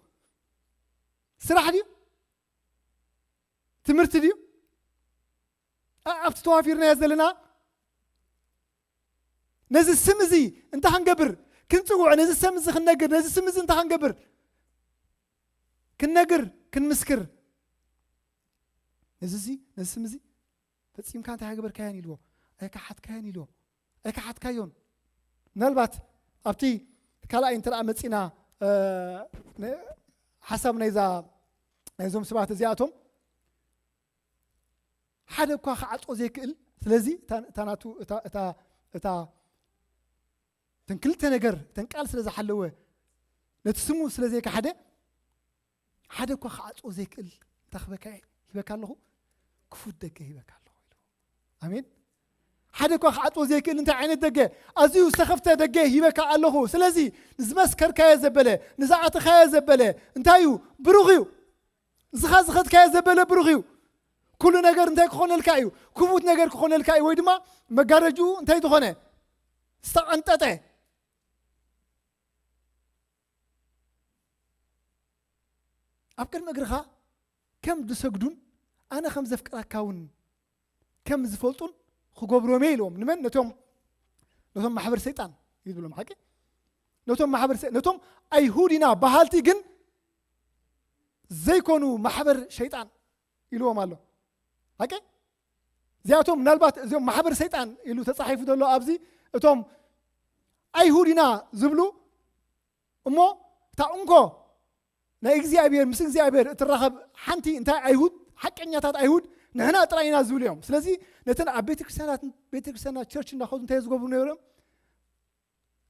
ስራሕ ድዩ? ትምህርቲ ድዩ? ኣ-፣ ኣብቲ ተዋፊርናዮ ዘለና ነዚ ስም እዚ እንታይ ክንገብር? ክንጽውዕ፣ ነዚ ስም እዚ ክንነግር፣ ነዚ ስም እዚ እንታይ ክንገብር? ክንነግር፣ ክንምስክር። ነዚ እዚ፣ ነዚ ስም እዚ ፈጺምካ እንታይ ኣይገበርካዮን ኢልዎ፣ ኣይከሓትካዮን ኢልዎ፣ ኣይከሓትካዮን። ምናልባት ኣብቲ ካልኣይ እንተ ደኣ መጺና፣ እ፣ ነ-፣ ሓሳብ ናይዛ፣ ናይዞም ሰባት እዚኣቶም ሓደ እኳ ክዓጾ ዘይክእል፣ ስለዚ እታ፣ እታ ናቱ፣ እታ፣ እታ፣ እታ፣ እተን ክልተ ነገር፣ እተን ቃል ስለ ዝሓለወ፣ ነቲ ስሙ ስለ ዘይከሓደ፣ ሓደ እኳ ክዓጾ ዘይክእል እንታይ ክበካ እየ? ሂበካ ኣለኹ፣ ክፉት ደገ ሂበካ ኣለኹ ኢሉ። ኣሜን። ሓደ እኳ ክዓጾ ዘይክእል እንታይ ዓይነት ደገ? ኣዝዩ ዝተኸፍተ ደገ ሂበካ ኣለኹ። ስለዚ ንዝመስከርካዮ ዘበለ፣ ንዝኣተኻዮ ዘበለ እንታይ እዩ? ብሩኽ እዩ። ዝኻ ዝኸድካዮ ዘበለ ብሩኽ እዩ። ኩሉ ነገር እንታይ ክኾነልካ እዩ? ክፉት ነገር ክኾነልካ እዩ፣ ወይ ድማ መጋረጅኡ እንታይ ዝኾነ? ዝተቐንጠጠ። ኣብ ቅድሚ እግርኻ ከም ዝሰግዱን ኣነ ከም ዘፍቅረካ እውን ከም ዝፈልጡን ክገብሮም እየ ኢልዎም። ንመን? ነቶም፣ ነቶም ማሕበር ሰይጣን እዩ ዝብሎም። ሓቂ? ነቶም ማሕበር ሰ-፣ ነቶም ኣይሁድ ኢና በሃልቲ ግን ዘይኮኑ ማሕበር ሸይጣን ኢልዎም ኣሎ። ሓቂ? እዚኣቶም ምናልባት እዚኦም ማሕበር ሰይጣን ኢሉ ተጻሒፉ ዘሎ ኣብዚ እቶም ኣይሁድ ኢና ዝብሉ እሞ እታ እንኮ ናይ እግዚኣብሔር ምስ እግዚኣብሔር እትራኸብ ሓንቲ እንታይ ኣይሁድ፣ ሓቀኛታት ኣይሁድ ንሕና ጥራይ ኢና ዝብሉ እዮም። ስለዚ ነተን ኣብ ቤተክርስትያናት፣ ቤተክርስትያናት ቸርች እንዳኸዱ እንታይ ዝገብሩ ነይሮም?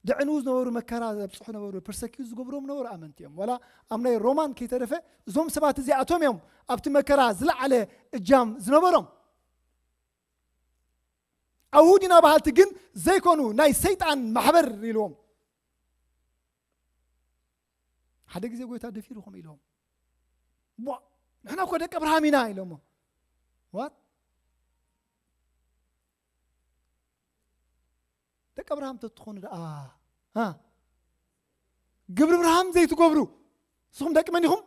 ድዕንዉ ዝነበሩ፣ መከራ ዘብጽሑ ነበሩ፣ ፐርሰኪዩት ዝገብሮም ነበሩ ኣመንቲ እዮም። ዋላ ኣብ ናይ ሮማን ከይተረፈ እዞም ሰባት እዚኣቶም እዮም ኣብቲ መከራ ዝለዓለ እጃም ዝነበሮም። ኣይሁድ ኢና በሃልቲ ግን ዘይኮኑ ናይ ሰይጣን ማሕበር ኢልዎም። ሓደ ግዜ ጎይታ ደፊሩ ከምኡ ኢልዎም። ቧ፣ ንሕና እኮ ደቂ ኣብርሃም ኢና ኢሎሞ። ዋት? ደቂ ኣብርሃም ተትኾኑ ደኣ፣ ሃ? ግብሪ ኣብርሃም ዘይትገብሩ፣ ንስኹም ደቂ መን ኢኹም?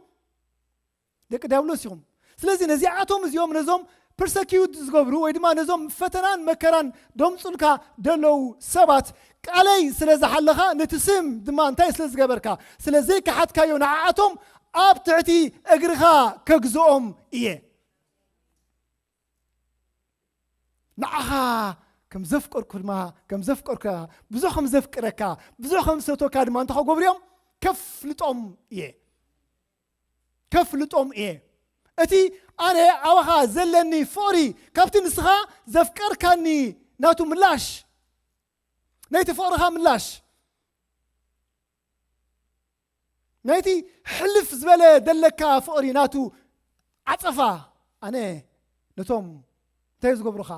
ደቂ ዲያብሎስ ኢኹም። ስለዚ ነዚኣቶም እዚኦም ነዞም ፐርሰኪዩት ዝገብሩ ወይ ድማ ነዞም ፈተናን መከራን ደምፁልካ ደለዉ ሰባት ቃለይ ስለ ዝሓለኻ ነቲ ስም ድማ እንታይ ስለ ዝገበርካ ስለ ዘይከሓትካዮ ንዓኣቶም ኣብ ትሕቲ እግርኻ ከግዝኦም እየ። ንዓኻ ከም ዘፍቀርኩ ድማ ከም ዘፍቀርካ ብዙሕ ከም ዘፍቅረካ ብዙሕ ከም ዝሰቶካ ድማ እንታይ ክገብሩ እዮም? ከፍልጦም እየ። ከፍልጦም እየ። እቲ ኣነ ኣባኻ ዘለኒ ፍቕሪ ካብቲ ንስኻ ዘፍቀርካኒ ናቱ ምላሽ ናይቲ ፍቕርኻ ምላሽ ናይቲ ሕልፍ ዝበለ ደለካ ፍቕሪ ናቱ ዓጸፋ ኣነ ነቶም እንታይ ዝገብሩኻ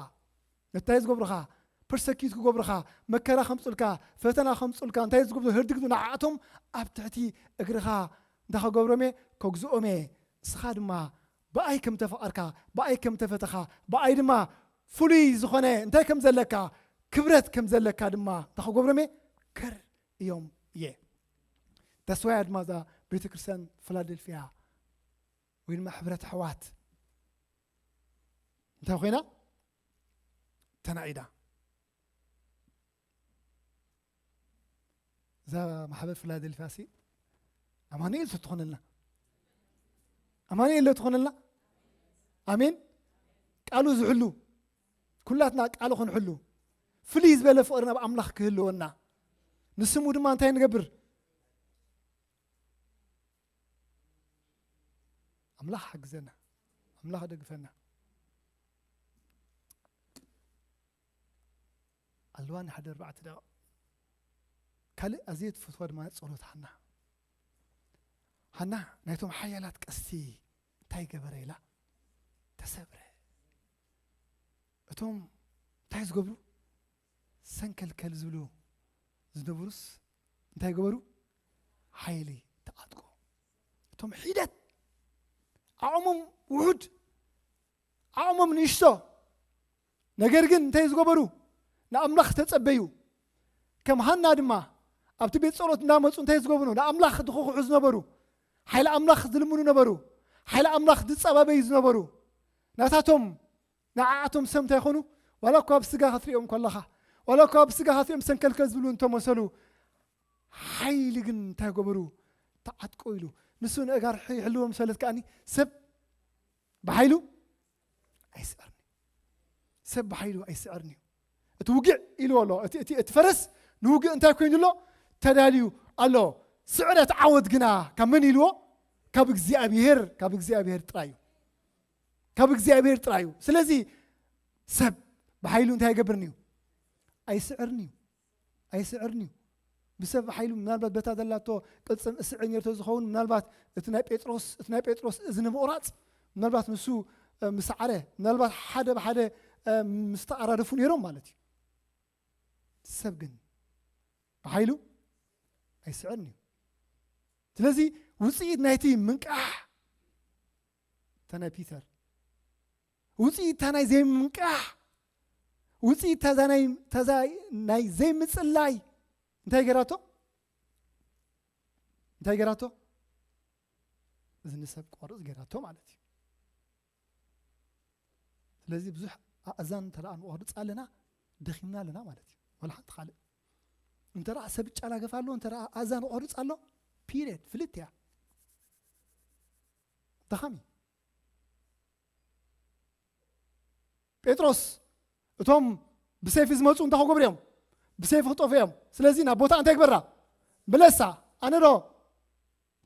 እንታይ ዝገብሩኻ ፐርሰኪዩት ክገብሩኻ መከራ ከምፁልካ ፈተና ከምፁልካ እንታይ ዝገብሩ ህርድግዱ ንዓኣቶም ኣብ ትሕቲ እግርኻ እንታይ ከገብሮም እየ ከግዝኦም እየ ንስኻ ድማ ብኣይ ከም ተፈቐርካ ብኣይ ከም ተፈተኻ ብኣይ ድማ ፍሉይ ዝኾነ እንታይ ከም ዘለካ ክብረት ከም ዘለካ ድማ እንታይ ከገብሮም እየ ከር እዮም እየ ተስዋያ ድማ እዛ ቤተ ክርስቲያን ፊላደልፊያ ወይ ድማ ሕብረት ኣሕዋት እንታይ ኮይና ተናዒዳ እዛ ማሕበር ፊላደልፊያ ሲ ኣማኑኤል ትኾነልና ኣማኑኤል ትኾነልና ኣሜን ቃሉ ዝሕሉ ኩላትና ቃሉ ክንሕሉ ፍልይ ዝበለ ፍቕሪ ናብ ኣምላኽ ክህልወና ንስሙ ድማ እንታይ ንገብር ኣምላኽ ሓግዘና ኣምላኽ ደግፈና ኣለዋኒ ሓደ ኣርባዕተ ደቂቕ ካልእ ኣዝየ ትፈትዋ ድማ ጸሎት ሃና ሃና ናይቶም ሓያላት ቀስቲ እንታይ ገበረ ኢላ ተሰብረ እቶም እንታይ ዝገብሩ ሰንከልከል ዝብሉ ዝነበሩስ እንታይ ገበሩ ሓይሊ ተዓጥቆ እቶም ሒደት ዓቕሞም ውሑድ ዓቕሞም ንእሽቶ ነገር ግን እንታይ ዝገበሩ ንኣምላኽ ተጸበዩ ከም ሃና ድማ ኣብቲ ቤት ጸሎት እንዳመፁ እንታይ ዝገብሩ ንኣምላኽ ድኹኹዑ ዝነበሩ ሓይሊ ኣምላኽ ዝልምኑ ነበሩ ሓይሊ ኣምላኽ ዝጸባበዩ ዝነበሩ ናታቶም ንዓኣቶም ሰብ እንታይ ይኾኑ ዋላ እኳ ኣብ ስጋ ክትሪኦም ከለኻ ዋላ እኳ ኣብ ስጋ ክትሪኦም ሰንከልከል ዝብሉ እንተመሰሉ ሓይሊ ግን እንታይ ገበሩ ተዓጥቆ ኢሉ ንሱ ንእጋር ይሕልዎም ሰለት ከኣኒ ሰብ ብሓይሉ ኣይስዕርን እዩ። ሰብ ብሓይሉ ኣይስዕርን እዩ። እቲ ውግዕ ኢልዎ ኣሎ። እቲ፣ እቲ፣ እቲ ፈረስ ንውግዕ እንታይ ኮይኑ ኣሎ? ተዳልዩ ኣሎ። ስዕረት ዓወት ግና ካብ መን ኢልዎ? ካብ እግዚኣብሔር፣ ካብ እግዚኣብሔር ጥራይ እዩ። ካብ እግዚኣብሔር ጥራይ እዩ። ስለዚ ሰብ ብሓይሉ እንታይ ኣይገብርን እዩ? ኣይስዕርን እዩ። ኣይስዕርን እዩ። ብሰብ ሓይሉ ምናልባት በታ ዘላቶ ቅልጽም እስዕር ነርቶ ዝኸውን ምናልባት እቲ ናይ ጴጥሮስ እቲ ናይ ጴጥሮስ እዝኒ ምቑራጽ ምናልባት ንሱ እ፣ ምስ ሰዓረ ምናልባት ሓደ ብሓደ እ፣ ምስ ተኣራረፉ ነይሮም ማለት እዩ። ሰብ ግን ብሓይሉ ኣይስዕርን እዩ። ስለዚ ውፅኢት ናይቲ ምንቃሕ እታ ናይ ፒተር ውፅኢት እታ ናይ ዘይምንቃሕ ውፅኢት እታ ናይ እታ ናይ ዘይምፅላይ እንታይ ገይራቶ እንታይ ገይራቶ እዚ ንሰብ ቆርፅ ገይራቶ ማለት እዩ። ስለዚ ብዙሕ ኣእዛን እንተ ደኣ ንቆርፅ ኣለና ደኺምና ኣለና ማለት እዩ። ወላ ሓንቲ ካልእ እንተ ደኣ ሰብ ይጨናገፍ ኣሎ እንተ ደኣ ኣእዛን ቆርፅ ኣሎ ፒሪየድ ፍልጥ እያ። ደኻሚ ጴጥሮስ እቶም ብሰይፊ ዝመፁ እንታይ ክገብሩ እዮም? ብሰይፊ ክጠፉ እዮም። ስለዚ ናብ ቦታ እንታይ ግበራ? ምለሳ። ኣነ ዶ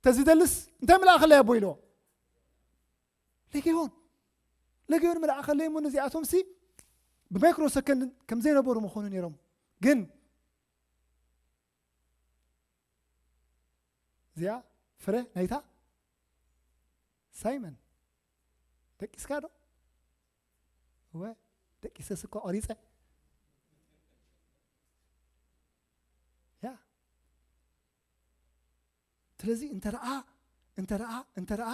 ተዝደልስ እንታይ ምልኣኸለይ ኣቦ ኢልዎ? ለጊዮን ለጊዮን ምልኣኸለይ እሞ ነዚኣቶም ሲ ብማይክሮ ሰከንድ ከም ዘይነበሩ ምኾኑ ነይሮም። ግን እዚኣ ፍረ ናይታ ሳይመን ደቂስካ ዶ? እወ ደቂሰስ እኮ ቆሪፀ ያ ስለዚ እንተ ደኣ እንተ ደኣ እንተ ደኣ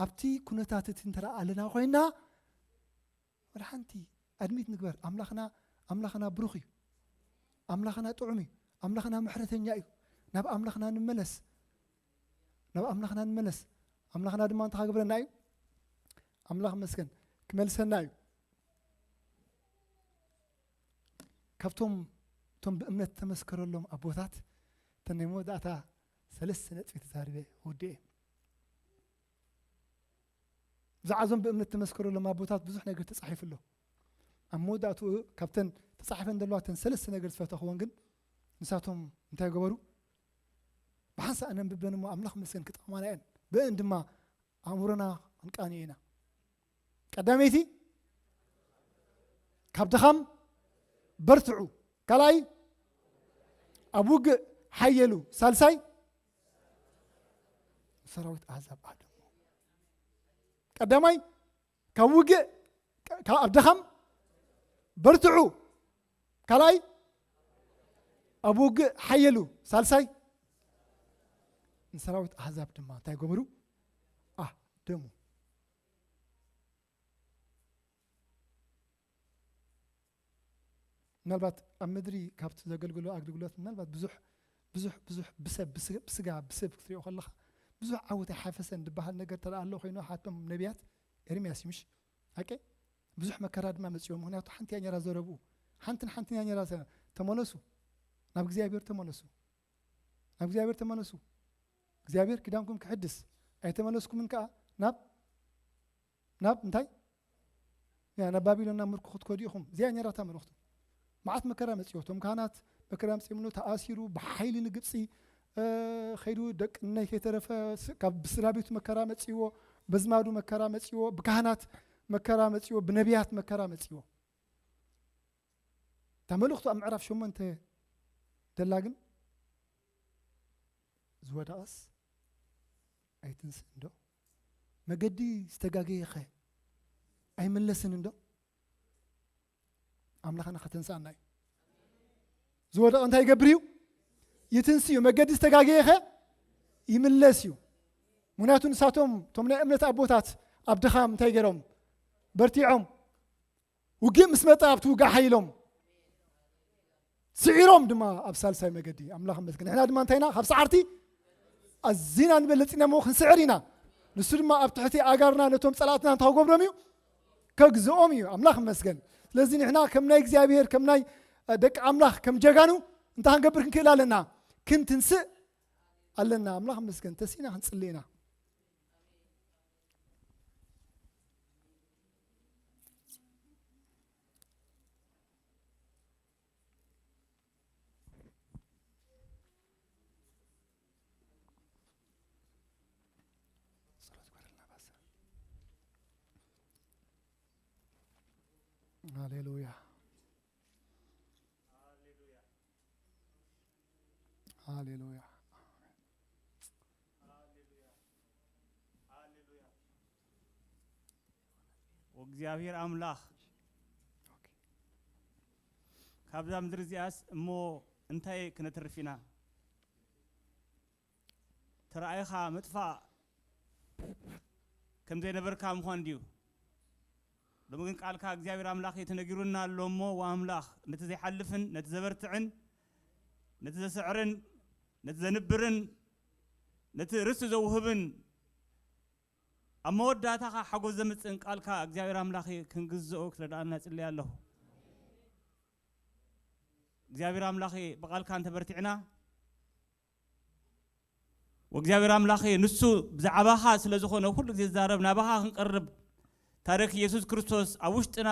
ኣብቲ ኩነታት እቲ እንተ ደኣ ኣለና ኮይና ወላ ሓንቲ ኣድሚት ንግበር ኣምላኽና ኣምላኽና ብሩኽ እዩ ኣምላኽና ጥዑም እዩ ኣምላኽና ምሕረተኛ እዩ ናብ ኣምላኽና ንመለስ ናብ ኣምላኽና ንመለስ ኣምላኽና ድማ እንታይ ክገብረና እዩ ኣምላኽ መስገን ክመልሰና እዩ። ካብቶም እቶም ብእምነት ተመስከረሎም ኣቦታት እተን ናይ መወዳእታ ሰለስተ ነጥቢ ተዛሪበ ወዲኤ። ብዛዕባ እዞም ብእምነት ተመስከረሎም ኣቦታት ብዙሕ ነገር ተጻሒፉ ኣሎ። ኣብ መወዳእትኡ ካብተን ተጻሒፈን ዘለዋ እተን ሰለስተ ነገር ዝፈተኽወን ግን ንሳቶም እንታይ ገበሩ? ብሓንሳእ ነንብበን እሞ ኣምላኽ መስገን ክጠቕማና እየን። ብእን ድማ ኣእምሮና ክንቃንዮ ኢና። ቀዳመይቲ ካብ ድኻም በርትዑ፣ ካልኣይ ኣብ ውግእ ሓየሉ፣ ሳልሳይ ሰራዊት ኣህዛብ ኣደሙ። ቀዳማይ ካብ ውግእ ካብ ኣብ ድኻም በርትዑ፣ ካልኣይ ኣብ ውግእ ሓየሉ፣ ሳልሳይ ንሰራዊት ኣህዛብ ድማ እንታይ ገበሩ? ኣህደሙ። ምናልባት ኣብ ምድሪ ካብቲ ዘገልግሎ ኣገልግሎት ምናልባት ብዙሕ ብዙሕ ብዙሕ ብሰብ ብስ- ብስጋ ብሰብ ክትሪኦ ከለኻ ብዙሕ ዓወት ኣይሓፈሰን ዝበሃል ነገር ተደኣ ኣሎ ኮይኑ ሓቶም ነቢያት ኤርምያስ እዩ ምሽ ሓቂ ብዙሕ መከራ ድማ መፅዮ ምክንያቱ ሓንቲ እያ ነራ ዘረብኡ ሓንትን ሓንትን እያ ነራ ዘ- ተመለሱ ናብ እግዚኣብሔር ተመለሱ ናብ እግዚኣብሔር ተመለሱ እግዚኣብሔር ኪዳንኩም ክሕድስ ኣይተመለስኩምን ከዓ ናብ ናብ እንታይ ያ ናብ ባቢሎን ናብ ምርኮ ክትከዱ ኢኹም እዚኣ ነራታ መልእኽቱ መዓት መከራ መፅዮ እቶም ካህናት መከራ መፅዮምሎ ተኣሲሩ ብሓይሊ ንግብፂ ኸይዱ ደቂ ናይ ከይተረፈ ካብ ብስድራ ቤቱ መከራ መፅዎ በዝማዱ መከራ መፅዎ ብካህናት መከራ መፅዎ ብነቢያት መከራ መፅዎ እታ መልእኽቱ ኣብ ምዕራፍ ሸሞንተ ደላ ግን ዝወደቐስ ኣይትንስእን ዶ? መገዲ ዝተጋገየ ኸ ኣይምለስን እንዶ? ኣምላኽና ከተንስኣና እዩ። ዝወደቐ እንታይ ይገብር እዩ? ይትንስ እዩ። መገዲ ዝተጋገየ ኸ ይምለስ እዩ። ምክንያቱ ንሳቶም እቶም ናይ እምነት ኣቦታት ኣብ ድኻም እንታይ ገይሮም በርቲዖም ውግእ ምስ መጣ ኣብቲ ውግእ ሓይሎም ስዒሮም ድማ ኣብ ሳልሳይ መገዲ ኣምላኽ መስገን ንሕና ድማ እንታይና ካብ ሰዓርቲ ኣዚና ንበለፅ ኢና ሞ ክንስዕር ኢና ንሱ ድማ ኣብ ትሕቲ ኣጋርና ነቶም ፀላእትና እንታይ ክገብሮም እዩ ከግዝኦም እዩ ኣምላኽ መስገን ስለዚ ንሕና ከም ናይ እግዚኣብሔር ከም ናይ ደቂ ኣምላኽ ከም ጀጋኑ እንታይ ክንገብር ክንክእል ኣለና ክንትንስእ ኣለና ኣምላኽ መስገን ተሲና ክንፅሊ ኢና ሃሌሉያ ሃሌሉያ ወእግዚኣብሔር ኣምላኽ ካብዛ ምድሪ እዚኣስ እሞ እንታይ ክነትርፍ ኢና? ተራእይኻ ምጥፋእ ከም ዘይነበርካ ምዃን ድዩ? ሎሚ ግን ቃልካ እግዚኣብሔር ኣምላኽ ተነጊሩና ኣሎ እሞ ወኣምላኽ ነቲ ዘይሓልፍን ነቲ ዘበርትዕን ነቲ ዘስዕርን ነቲ ዘንብርን ነቲ ርስቲ ዘውህብን ኣብ መወዳእታ ኸዓ ሓጎስ ዘምጽእን ቃልካ እግዚኣብሔር ኣምላኽ ክንግዝኦ ክትረድኣና እጽሊ ኣለኹ። እግዚኣብሔር ኣምላኽ ብቓልካ እንተበርቲዕና ወእግዚኣብሔር ኣምላኽ ንሱ ብዛዕባኻ ስለ ዝኾነ ኩሉ ግዜ ዝዛረብ ናባኻ ክንቀርብ ታሪኽ ኢየሱስ ክርስቶስ ኣብ ውሽጥና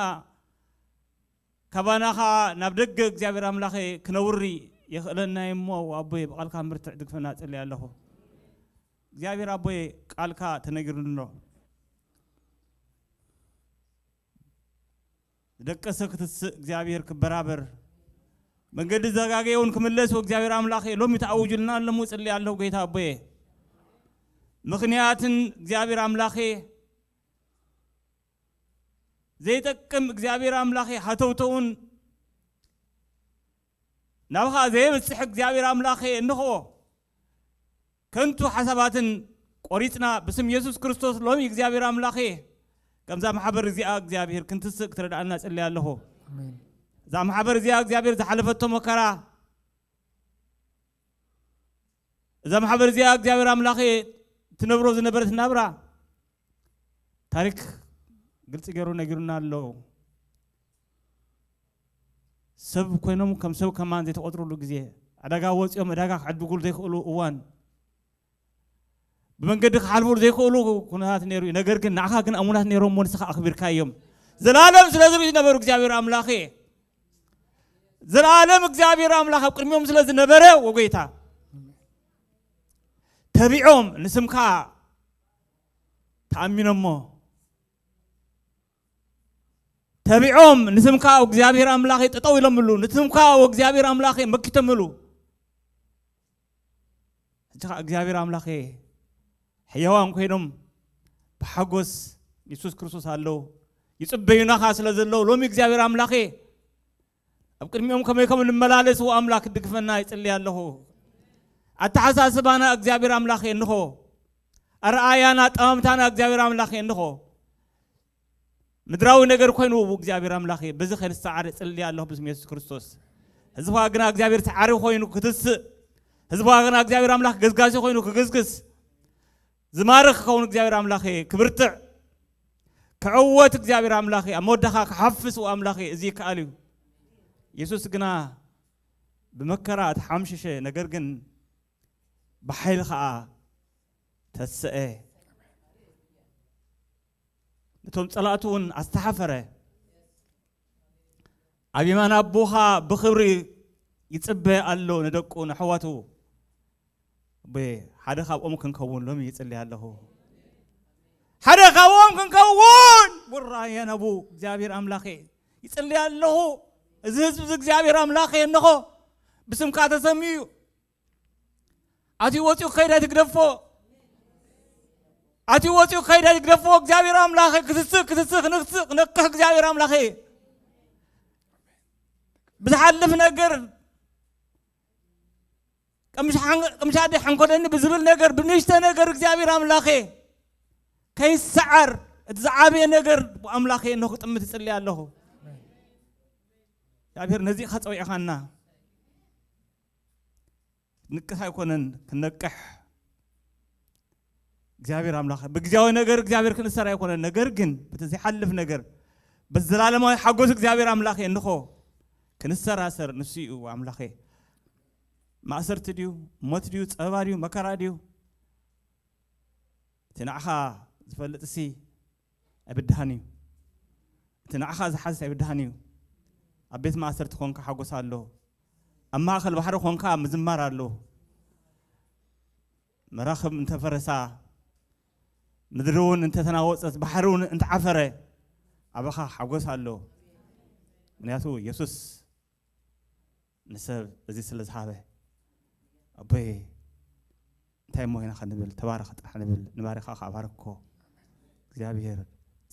ካባና ኸዓ ናብ ደገ እግዚኣብሔር ኣምላኸ ክነውሪ የኽእለና እሞ ኣቦየ ብቓልካ ምርትዕ ድግፈና እጽሊ ኣለኹ እግዚኣብሔር ኣቦየ ቃልካ ተነጊሩኒ ኣሎ ዝደቀሰ ክትስእ እግዚኣብሔር ክበራበር መንገዲ ዘጋገየ እውን ክምለስ እግዚኣብሔር ኣምላኸ ሎሚ ተኣውጁልና ኣለሙ እጽሊ ኣለኹ ጌታ ኣቦየ ምኽንያትን እግዚኣብሔር ኣምላኸ ዘይጠቅም እግዚኣብሔር ኣምላኸ ሃተውተውን ናብኻ ዘየብጽሕ እግዚኣብሔር ኣምላኸ እንኾ ከንቱ ሓሳባትን ቆሪጽና ብስም የሱስ ክርስቶስ ሎሚ እግዚኣብሔር ኣምላኸ ከምዛ ማሕበር እዚኣ እግዚኣብሔር ክንትስእ ክትረድኣና ጽልያ ኣለኹ። እዛ ማሕበር እዚኣ እግዚኣብሔር ዝሓለፈቶ መከራ እዛ ማሕበር እዚኣ እግዚኣብሔር ኣምላኸ ትነብሮ ዝነበረት ናብራ ታሪክ ግልፂ ገይሩ ነጊሩና ኣሎ። ሰብ ኮይኖም ከም ሰብ ከማን ዘይተቆጥሩሉ ግዜ፣ ዕዳጋ ወፂኦም ዕዳጋ ክዕድጉሉ ዘይክእሉ እዋን፣ ብመንገዲ ክሓልፉሉ ዘይክእሉ ኩነታት ነይሩ እዩ። ነገር ግን ንዓኻ ግን ኣሙናት ነይሮም እሞ ንስኻ ኣኽቢርካዮም። ዘላለም ስለ ዝርኢ ዝነበሩ እግዚኣብሔር ኣምላኸ፣ ዘላለም እግዚኣብሔር ኣምላኽ ኣብ ቅድሚኦም ስለ ዝነበረ፣ ወጎይታ ተቢዖም ንስምካ ተኣሚኖሞ፣ ተቢዖም ንስምካ እግዚኣብሔር ኣምላኸ ጠጠው ኢሎምሉ፣ ንስምካ እግዚኣብሔር ኣምላኸ መኪቶምሉ። ሕጂ ኸዓ እግዚኣብሔር ኣምላኸ ሕያዋን ኮይኖም ብሓጎስ የሱስ ክርስቶስ ኣለዉ፣ ይጽበዩና ኸዓ ስለ ዘለዉ፣ ሎሚ እግዚኣብሔር ኣምላኸ ኣብ ቅድሚኦም ከመይ ከም እንመላለስ ኣምላኽ ክድግፈና ይጽሊ ኣለኹ። ኣተሓሳስባና እግዚኣብሔር ኣምላኸ እንኾ፣ ኣረኣያና፣ ኣጠማምታና እግዚኣብሔር ኣምላኸ እንኾ። ምድራዊ ነገር ኮይኑ እግዚኣብሔር ኣምላኸ በዚ ከንሰዓር እጽሊ ኣለኹ ብስም የሱስ ክርስቶስ። ህዝብኻ ግና እግዚኣብሔር ሰዓሪ ኮይኑ ክትስእ፣ ህዝብኻ ግና እግዚኣብሔር ኣምላኽ ገዝጋሲ ኮይኑ ክግዝግስ፣ ዝማርኽ ክኸውን እግዚኣብሔር ኣምላኸ ክብርትዕ፣ ክዕወት እግዚኣብሔር ኣምላኸ ኣብ መወዳኻ ክሓፍስ ኣምላኸ እዚ ይከኣል እዩ። የሱስ ግና ብመከራ ተሓምሸሸ፣ ነገር ግን ብሓይሊ ኸዓ ተስአ። ነቶም ጸላእቱ እውን ኣስተሓፈረ። ኣብ የማን ኣቦኻ ብኽብሪ ይጽበ ኣሎ ንደቁ ንኣሕዋቱ። ኣቦየ፣ ሓደ ካብኦም ክንከውን ሎሚ ይጽሊ ኣለኹ። ሓደ ካብኦም ክንከውን ውራየ ነቡ እግዚኣብሔር ኣምላኸ ይጽሊ ኣለኹ። እዚ ህዝቢ እዚ እግዚኣብሔር ኣምላኸ እንኾ ብስምካ ተሰምዩ እዩ። ኣትዩ ወፂኡ ክኸይድ ኣይትግደፎ። ኣትዩ ወፂኡ ክኸይድ ኣይትግደፎ። እግዚኣብሔር ኣምላኸ ክትስእ ክትስእ ክንክስእ ክነቅሕ እግዚኣብሔር ኣምላኸ ብዝሓልፍ ነገር ቀምሽ ሓን- ቀምሽ ኣደይ ሓንኮለኒ ብዝብል ነገር ብንእሽተ ነገር እግዚኣብሔር ኣምላኸ ከይሰዓር እቲ ዝዓበየ ነገር ኣምላኸ እንሆ ክጥምት እጽሊ ኣለኹ። እግዚኣብሔር ነዚ ኢኻ ጸዊዕኻና። ክንቅሕ ኣይኮነን፣ ክንነቅሕ እግዚኣብሔር ኣምላኽ ብግዚያዊ ነገር እግዚኣብሔር ክንእሰር ኣይኮነን። ነገር ግን በቲ ዘይሓልፍ ነገር በዘላለማዊ ሓጎስ እግዚኣብሔር ኣምላኽ እንኾ ክንሰራሰር ንሱ እዩ ኣምላኸ። ማእሰርቲ ድዩ፣ ሞት ድዩ፣ ጸበባ ድዩ፣ መከራ ድዩ፣ እቲ ንዓኻ ዝፈልጥሲ ኣይብድሃን እዩ። እቲ ንዓኻ ዝሓዝስ ኣይብድሃን እዩ። ኣብ ቤት ማእሰርቲ ኾንካ ሓጎስ ኣሎ። ኣብ ማእከል ባሕሪ ኾንካ ምዝማር ኣሎ። መራኽብ እንተፈረሳ፣ ምድሪ እውን እንተተናወጸት፣ ባሕሪ እውን እንተዓፈረ፣ ኣባኻ ሓጎስ ኣሎ። ምኽንያቱ የሱስ ንሰብ እዚ ስለ ዝሃበ። ኣቦየ፣ እንታይ እሞ ኢና ክንብል? ተባረኽ ጥራሕ ንብል። ንባሪኻ ከኣ ባርኮ። እግዚኣብሔር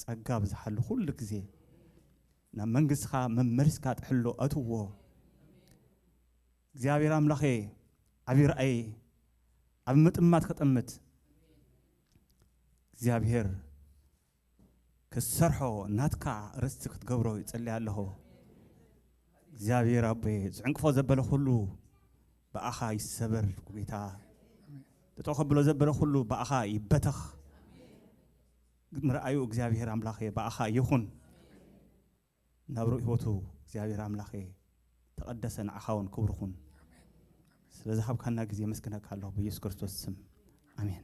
ጸጋ ብዝሓሉ ኩሉ ግዜ ናብ መንግስትኻ መመሊስካ ጥሕሎ ኣትዎ። እግዚኣብሔር ኣምላኸ፣ ዓቢ ራእይ፣ ዓቢ ምጥማት ከጠምት እግዚኣብሔር ክትሰርሖ፣ ናትካ ርስቲ ክትገብሮ ይጸሊ ኣለኹ። እግዚኣብሔር ኣቦየ፣ ዝዕንቅፎ ዘበለ ኩሉ ብኣኻ ይሰበር። ጎይታ፣ ጠጠው ከብሎ ዘበለ ኩሉ ብኣኻ ይበተኽ። ምርኣዩ እግዚኣብሔር ኣምላኸ ብኣኻ ይኹን። ናብርኡ ህይወቱ እግዚኣብሔር ኣምላኸ ተቐደሰ፣ ንዓኻ እውን ክብሪ ኩን። ስለ ዝሃብካና ግዜ መስግነካ ኣለኹ ብኢየሱስ ክርስቶስ ስም። ኣሜን።